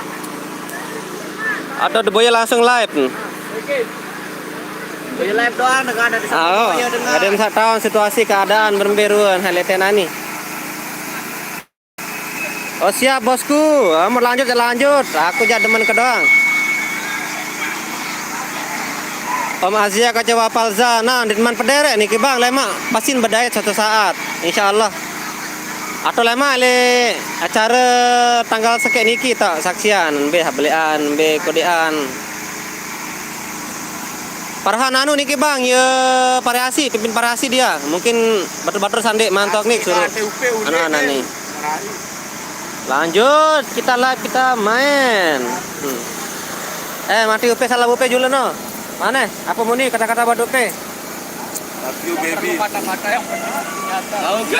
Atau boya langsung live. Boya live doang dengan ada. Oh, ada yang tak tahu situasi keadaan berembe ruan hai leten ani. Oh siap bosku, ah, mau lanjut ya lanjut. Aku jak demen ke doang. Om Azia kecewa Palza, nah ditman pederek niki bang lemak pasin bedait suatu saat, insyaallah. Atau lemak le acara tanggal sekek niki tak saksian, be belian, be kodean. Parahan anu niki bang, ya variasi, pimpin variasi dia. Mungkin batur-batur sandik mantok nih suruh anak-anak nih. Lanjut, kita live, kita main. Hmm. Eh, mati upe salah upe julu no. Mana? Apa muni kata-kata buat upe? Love you baby. Oke.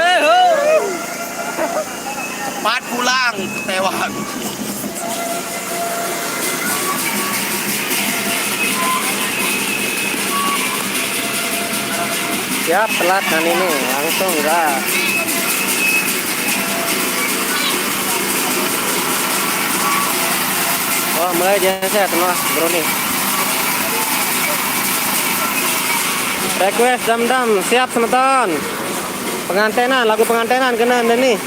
Cepat pulang, kecewa. Siap, telat nanti nih, langsung gas. Oh, mulai genset, Mas Broni. Request dam-dam, siap semeton. Pengantenan, lagu pengantenan kena nih.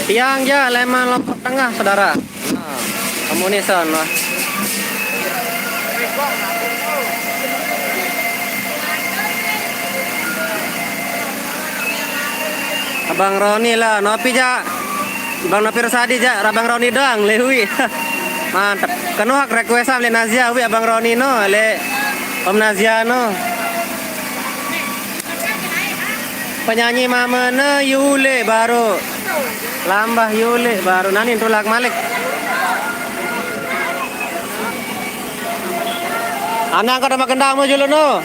Tiang ja leman Lombok Tengah, saudara. Nah, kamu nih sono. Abang Roni lah, nopi ja. Bang Nopi Rosadi ja, Abang Roni doang, lehui. Mantep. Kenu hak requestan le Nazia, wi Abang Roni no, le Om Nazia no. Penyanyi mama ne Yule baru. Lambah Yule baru nani tulak malik. Anang kau dah makan damu julu no.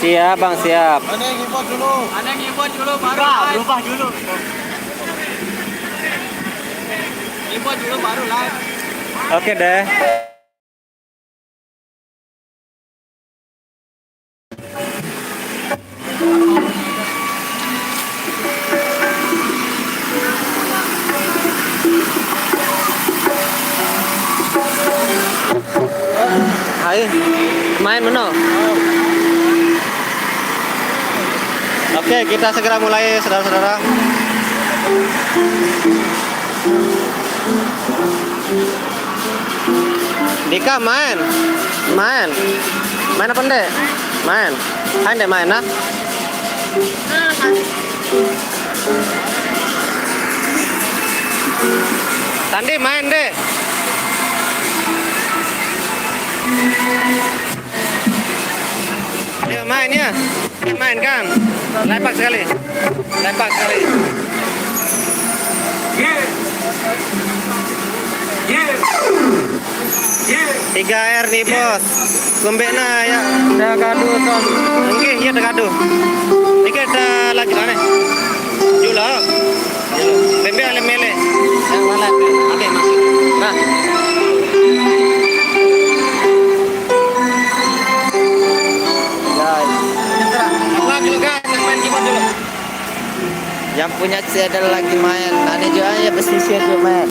Siap bang siap. Aneh ngibot dulu. Aneh ngibot dulu baru. Berubah dulu. Ngibot dulu baru live. Oke deh. Main meno. Oke, kita segera mulai, saudara-saudara. Dika, main. Main. Main apa, Ndek? Main. Ayo, Ndek, main, nah. Tandi, main deh. Ayo, main ya. Main, kan. Lepak sekali. Lepak sekali. Tiga R nih, Bos. Lembekna ya. Dah gaduh, Son. Nggih, ya, dah gaduh. Niki kita lanjut aneh. Jula. Bembe ale mele. Yang mana? Ada masuk. Nah. Guys. Lagi lo, guys, yang main keyboard dulu. Yang punya channel lagi main. Ane juga ya, pesisir juga main.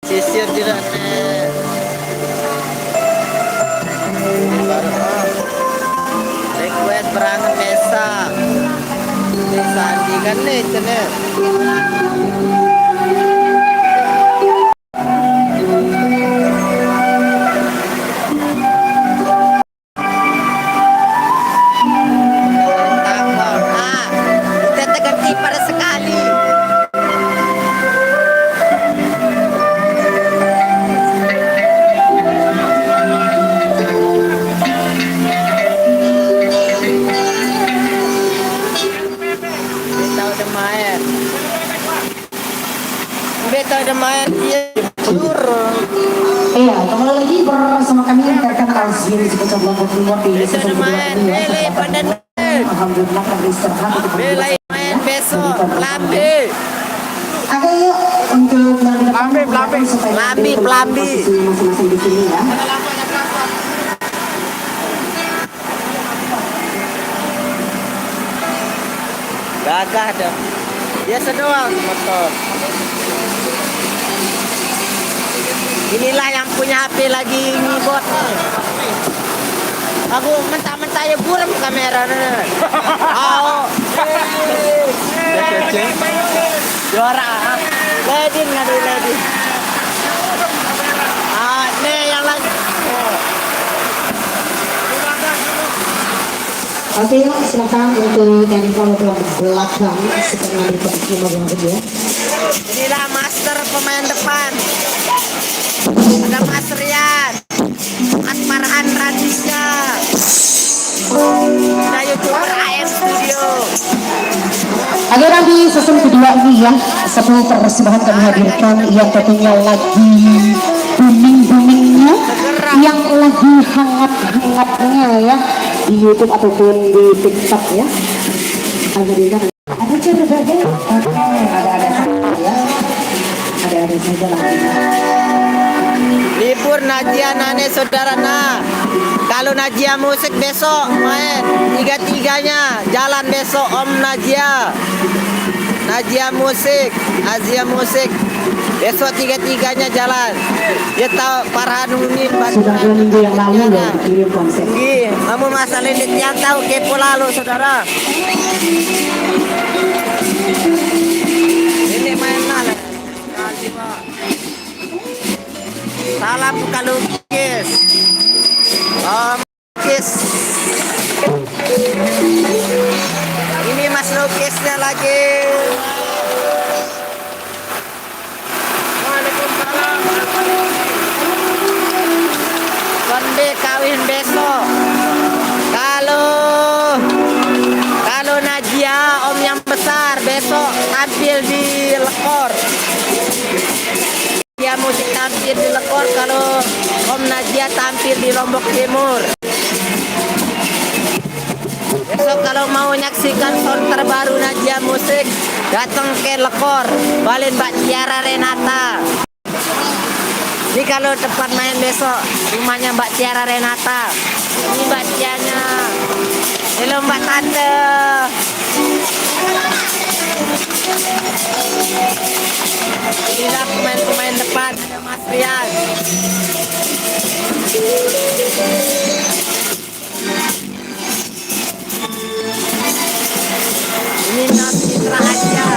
Sisir tidak, Nek. Baru, ah. Request berangan desa. Desa Andi kan nih, cenah. Tambah, ah, kita tegar tipar sekali. Kita udah main. Beta ada main dia. Iya, kembali lagi bersama kami rekan Alzin di Kecamatan Lombok Timur di Beta ada main, ini ya, Bele, pada Alhamdulillah, kami istirahat untuk Bele main besok, Pelambi. Oke, yuk, untuk yang di depan, Pelambi, Pelambi. Supaya Pelambi, Pelambi. Posisinya masing-masing di sini, ya. Gagah dong. Biasa doang motor. Inilah yang punya H P lagi ngibot nih. Aku mentah-mentah ya buram kamera nih. Oh. Juara. Ledin ngadu Ledin. Ah, nih yang lagi. Oke, yuk, silakan untuk yang di kolom belakang, sekarang di posisi nomor dua. Inilah master pemain depan. Ada Mas Rian, Mas Farhan Raditya. Ada YouTuber A M Studio. Oke, nanti season kedua ini ya, satu persembahan kami hadirkan yang tentunya lagi booming-boomingnya, yang lagi hangat-hangatnya ya di YouTube ataupun di TikTok ya. Kami hadirkan. Ada cerita deh. Oke, ada-ada saja ya. Ada-ada saja lah. Libur Najia nane saudara nah. Kalau Najia musik besok main tiga-tiganya jalan besok Om Najia. Najia musik, Azia musik. Besok tiga-tiganya jalan. Dia tahu Farhanudin. Sudah dua minggu yang lalu loh dikirim konsep. Nggih, amun masalah ini tiang tahu kepo lalu saudara. Ini main mana? Salam bukan lukis. Om lukis. Ini Mas Lukisnya lagi. Waalaikumsalam. Konde kawin besok. Kalau kalau Najia Om yang besar besok tampil di Lekor. Dia musik tampil di Lekor kalau Om Najia tampil di Lombok Timur. Besok kalau mau nyaksikan sound terbaru Najia Musik, datang ke Lekor, Balen Mbak Tiara Renata. Ini kalau tempat main besok, rumahnya Mbak Tiara Renata. Ini Mbak Tianya. Halo Mbak Tante. Inilah pemain-pemain depan, ada Mas Rian. Ini Nabila aja.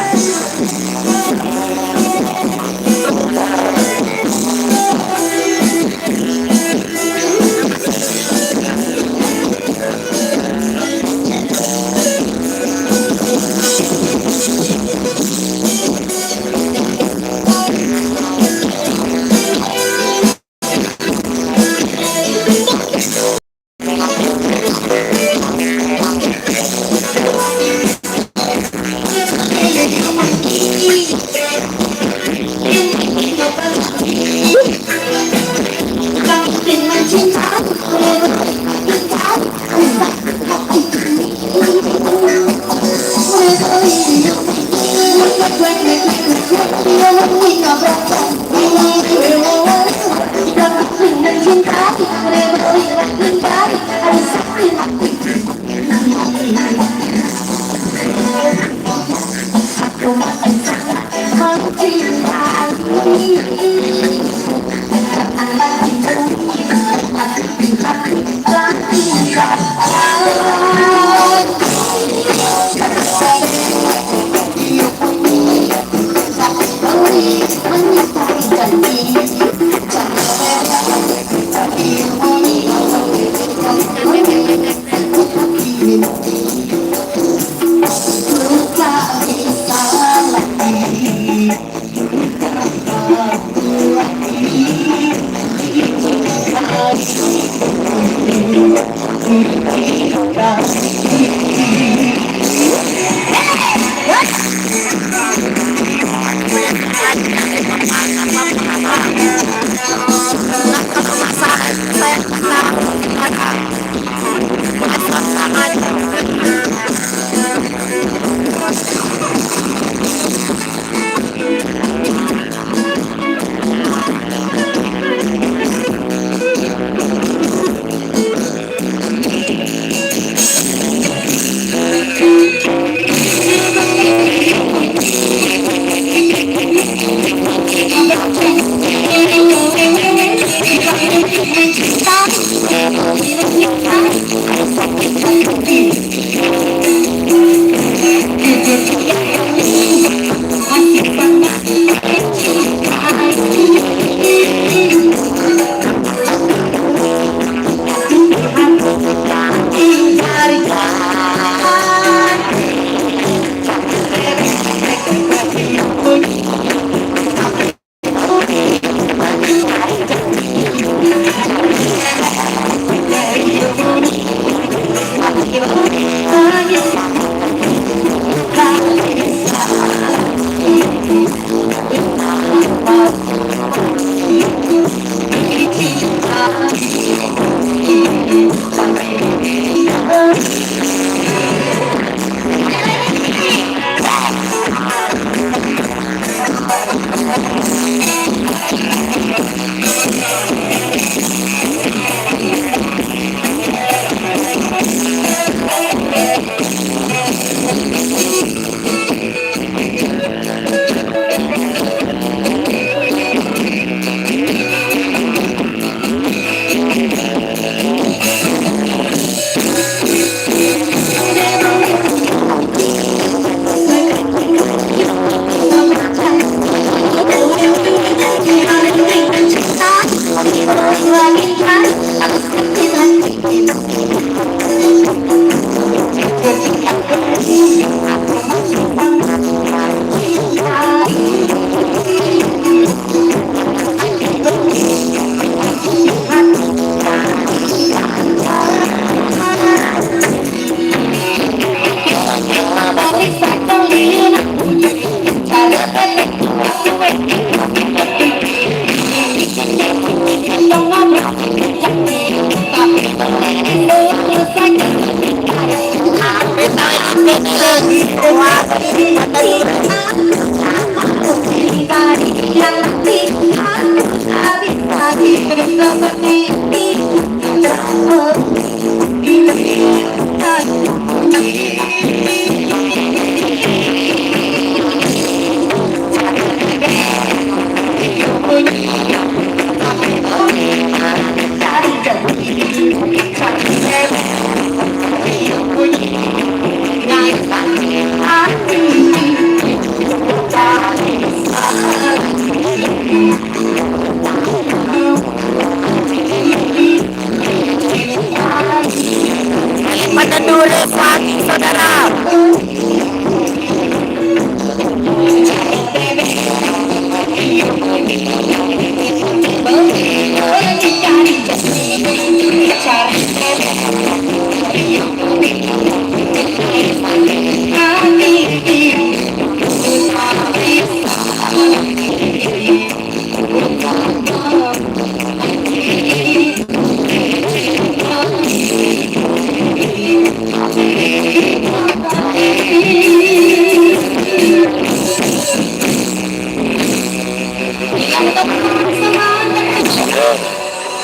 Pada dure pagi, saudara.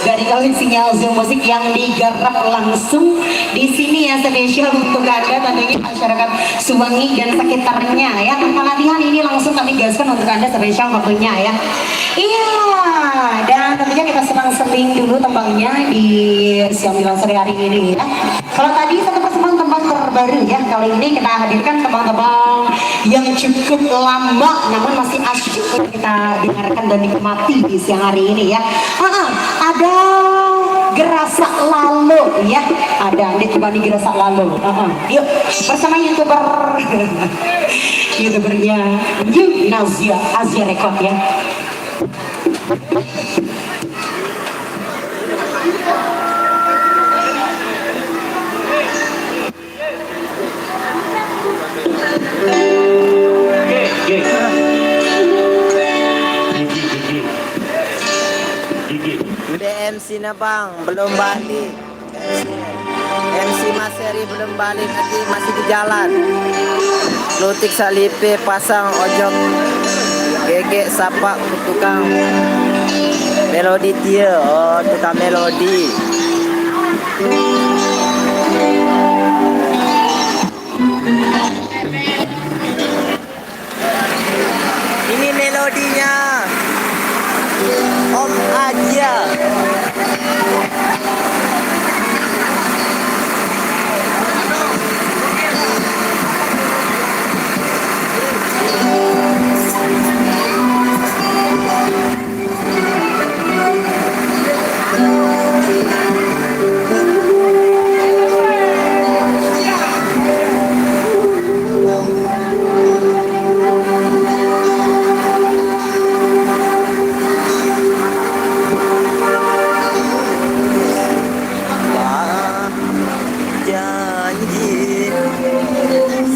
Dari kami sinyal Zoom musik yang digarap langsung di sini ya, spesial untuk Anda, tentunya masyarakat Suwangi dan sekitarnya ya. Tanpa latihan, ini langsung kami gaskan untuk Anda, spesial waktunya ya. Iya, dan tentunya kita selang-seling dulu tembangnya di siang menjelang sore hari ini ya. Kalau tadi satu persembahan tembang terbaru ya, kali ini kita hadirkan tembang-tembang yang cukup lama namun masih asyik untuk kita dengarkan dan nikmati di siang hari ini ya. Ah, ada Gerasa Lalo ya, ada Andit Kebani Gerasa Lalo. Ah, yuk, bersama youtuber, youtubernya New Nazia Asia Record ya. Udah M C na bang, belum balik. M C Mas Heri belum balik lagi, masih di jalan. Lutik salipe pasang ojok, gegek sapa tukang. Melodi tie, oh tukang melodi. Ini melodinya Om Agia. Janji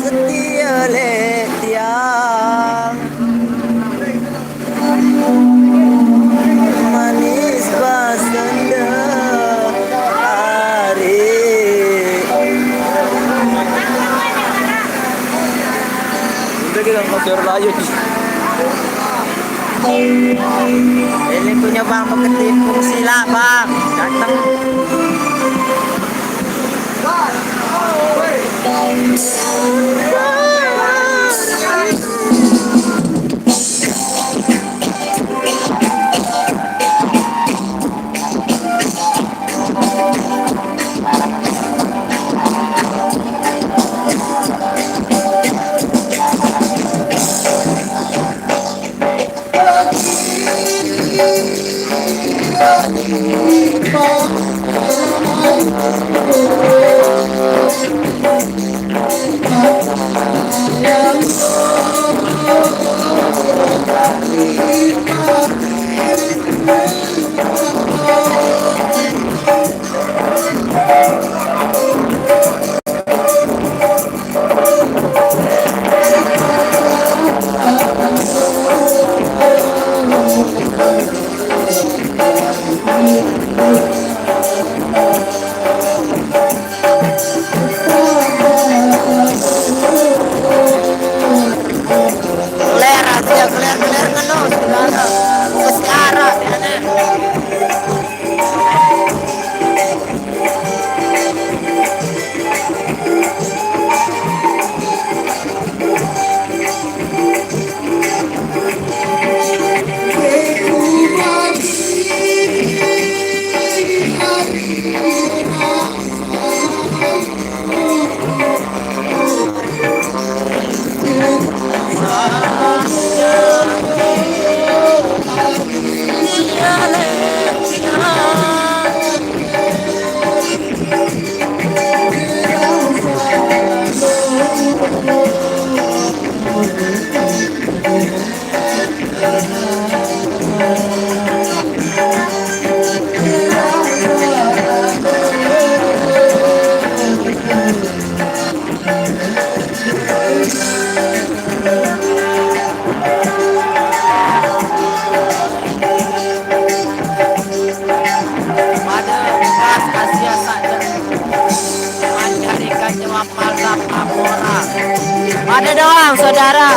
setia lek tiang. Manis basenda ari. Udah kita kotor lagi. Ini punya bang, beketipung sila bang. Datang. Ler Pada bekas kasihan saja. Mencari kecewa palda pamora. Pada doang, saudara.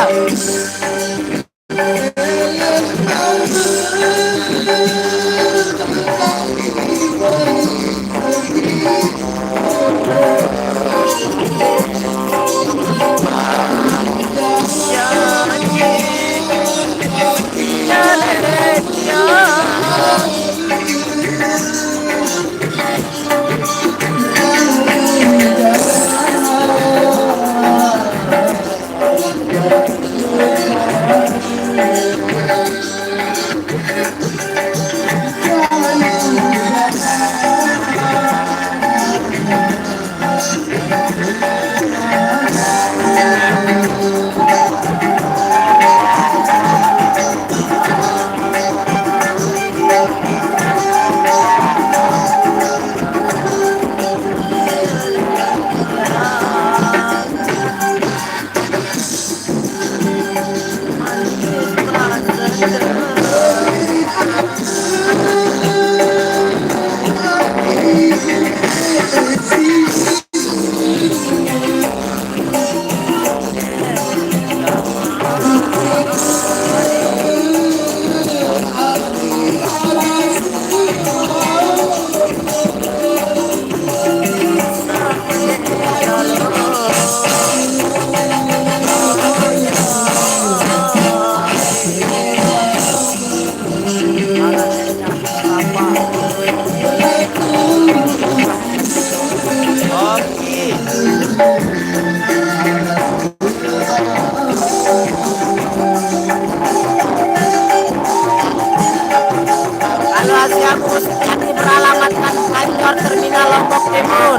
Kalau Asia Mus, ini beralamatkan kantor terminal Lombok Timur.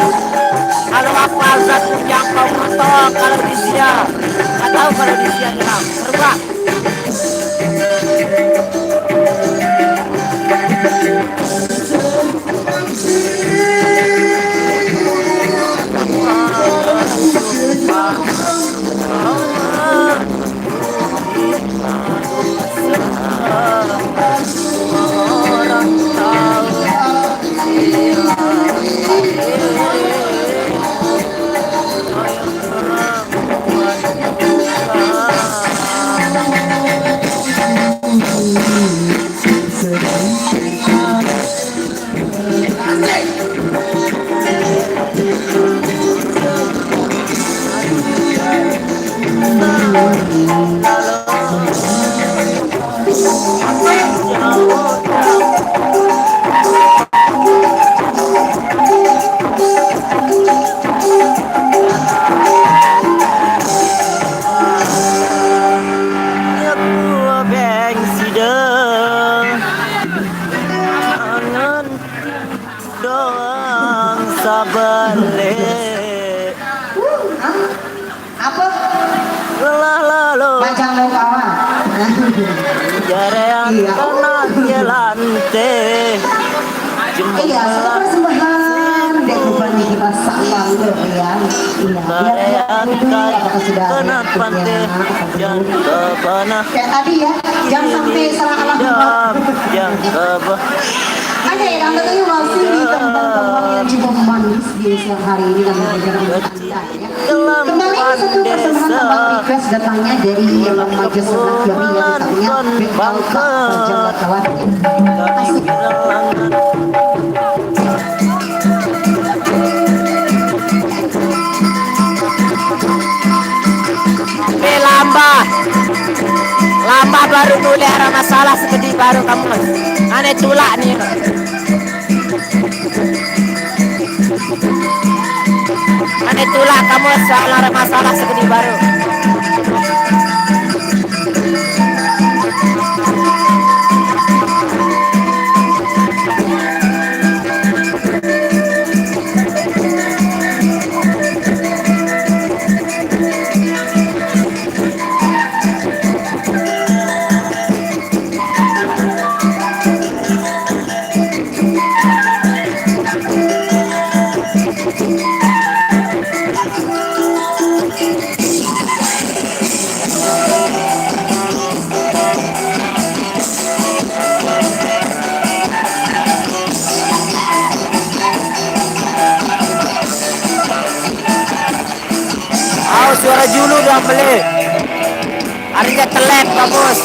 Kalau apa, Zat Jangkau Motor, kalau di Sia. Nggak tahu kalau di Sia, ya. Terbang. Doang sabale. Apa? Lelah lalu. Panjang lo kawan. Jarean. Iya. Tenang jelante. Iya, sudah persembahan. Dek bukan di kita sama, ya. Iya. Jarean. Apakah sudah? Kenapa teh? Jangan kemana. Kayak tadi ya, jangan sampai salah alamat. Jangan kemana. Oke, dan tentunya masih di tempat yang cukup manis di siang hari ini dan memberikan untuk Anda, ya. Kembali satu persembahan tembang request datangnya dari Bang Majo Sunak Yomi yang datangnya Bek Alfa Jawa Tengah. Asik. Eh, lamba. Lamba baru mulai ada masalah sekedi baru kamu. Ane tulak nih. Ane tulak kamu soal ada masalah sekedi baru. julu dia beli. Hari dia telek, bagus.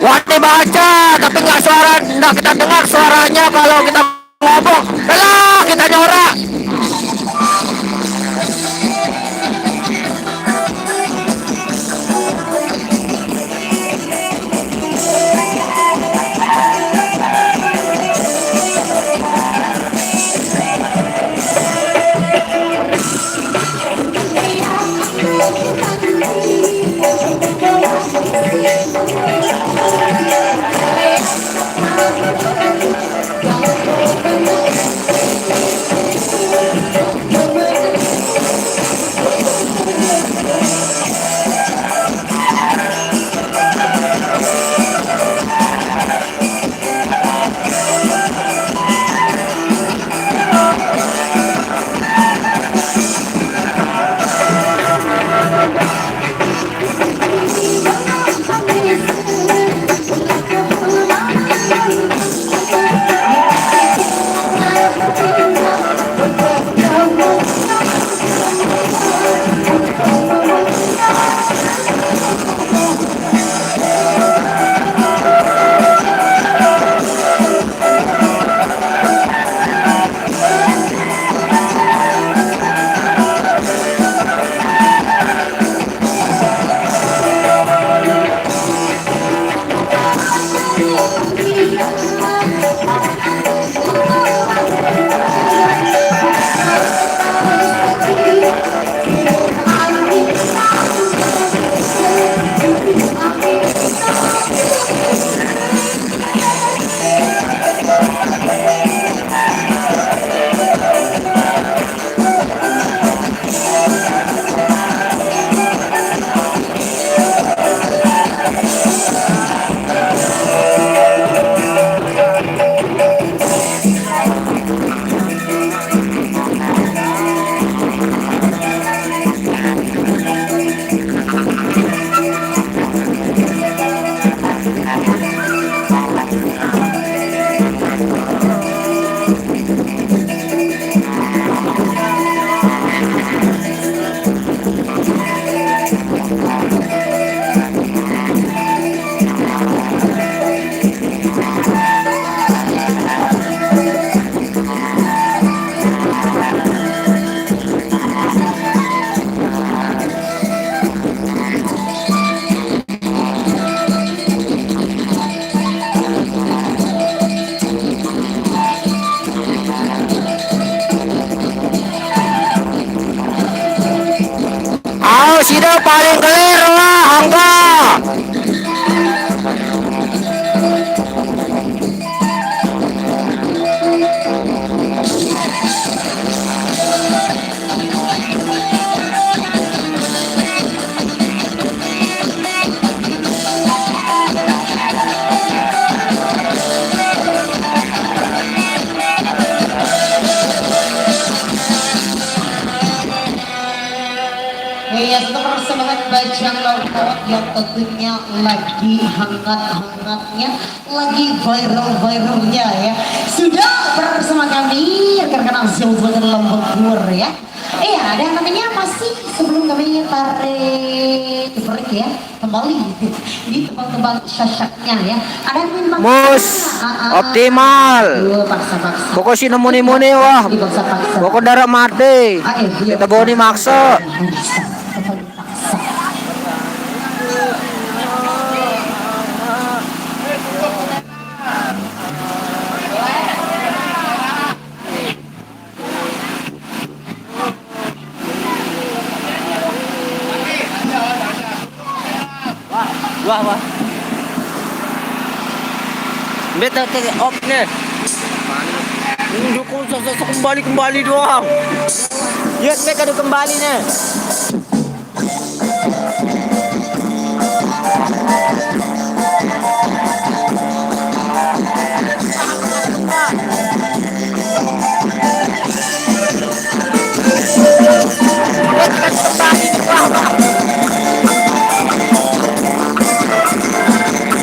Wah, dibaca, tapi nggak suara, nggak kita dengar suaranya kalau kita ngomong. Belah, kita nyorak. Sida paling kelir lah, angka. Iya, tetap semangat Bajang Longkot yang tentunya lagi hangat-hangatnya, lagi viral-viralnya ya. Sudah bersama kami rekan-rekan Asia Selatan Lombok Timur ya. Iya, dan tentunya masih sebelum kami tarik break ya, kembali di tebang-tebang syasyaknya ya. Ada yang ingin Mus, ah, ah, ah. Optimal. Aduh, paksa-paksa. Pokok si nemuni-muni wah. Dipaksa-paksa. Pokok darah mati. Ah, eh, iya. Kita bawa ni maksa. Paksa, paksa. Wah, wah. Beta te op ne. Dukung sosok kembali kembali doang. Ya, mereka ada kembali ne.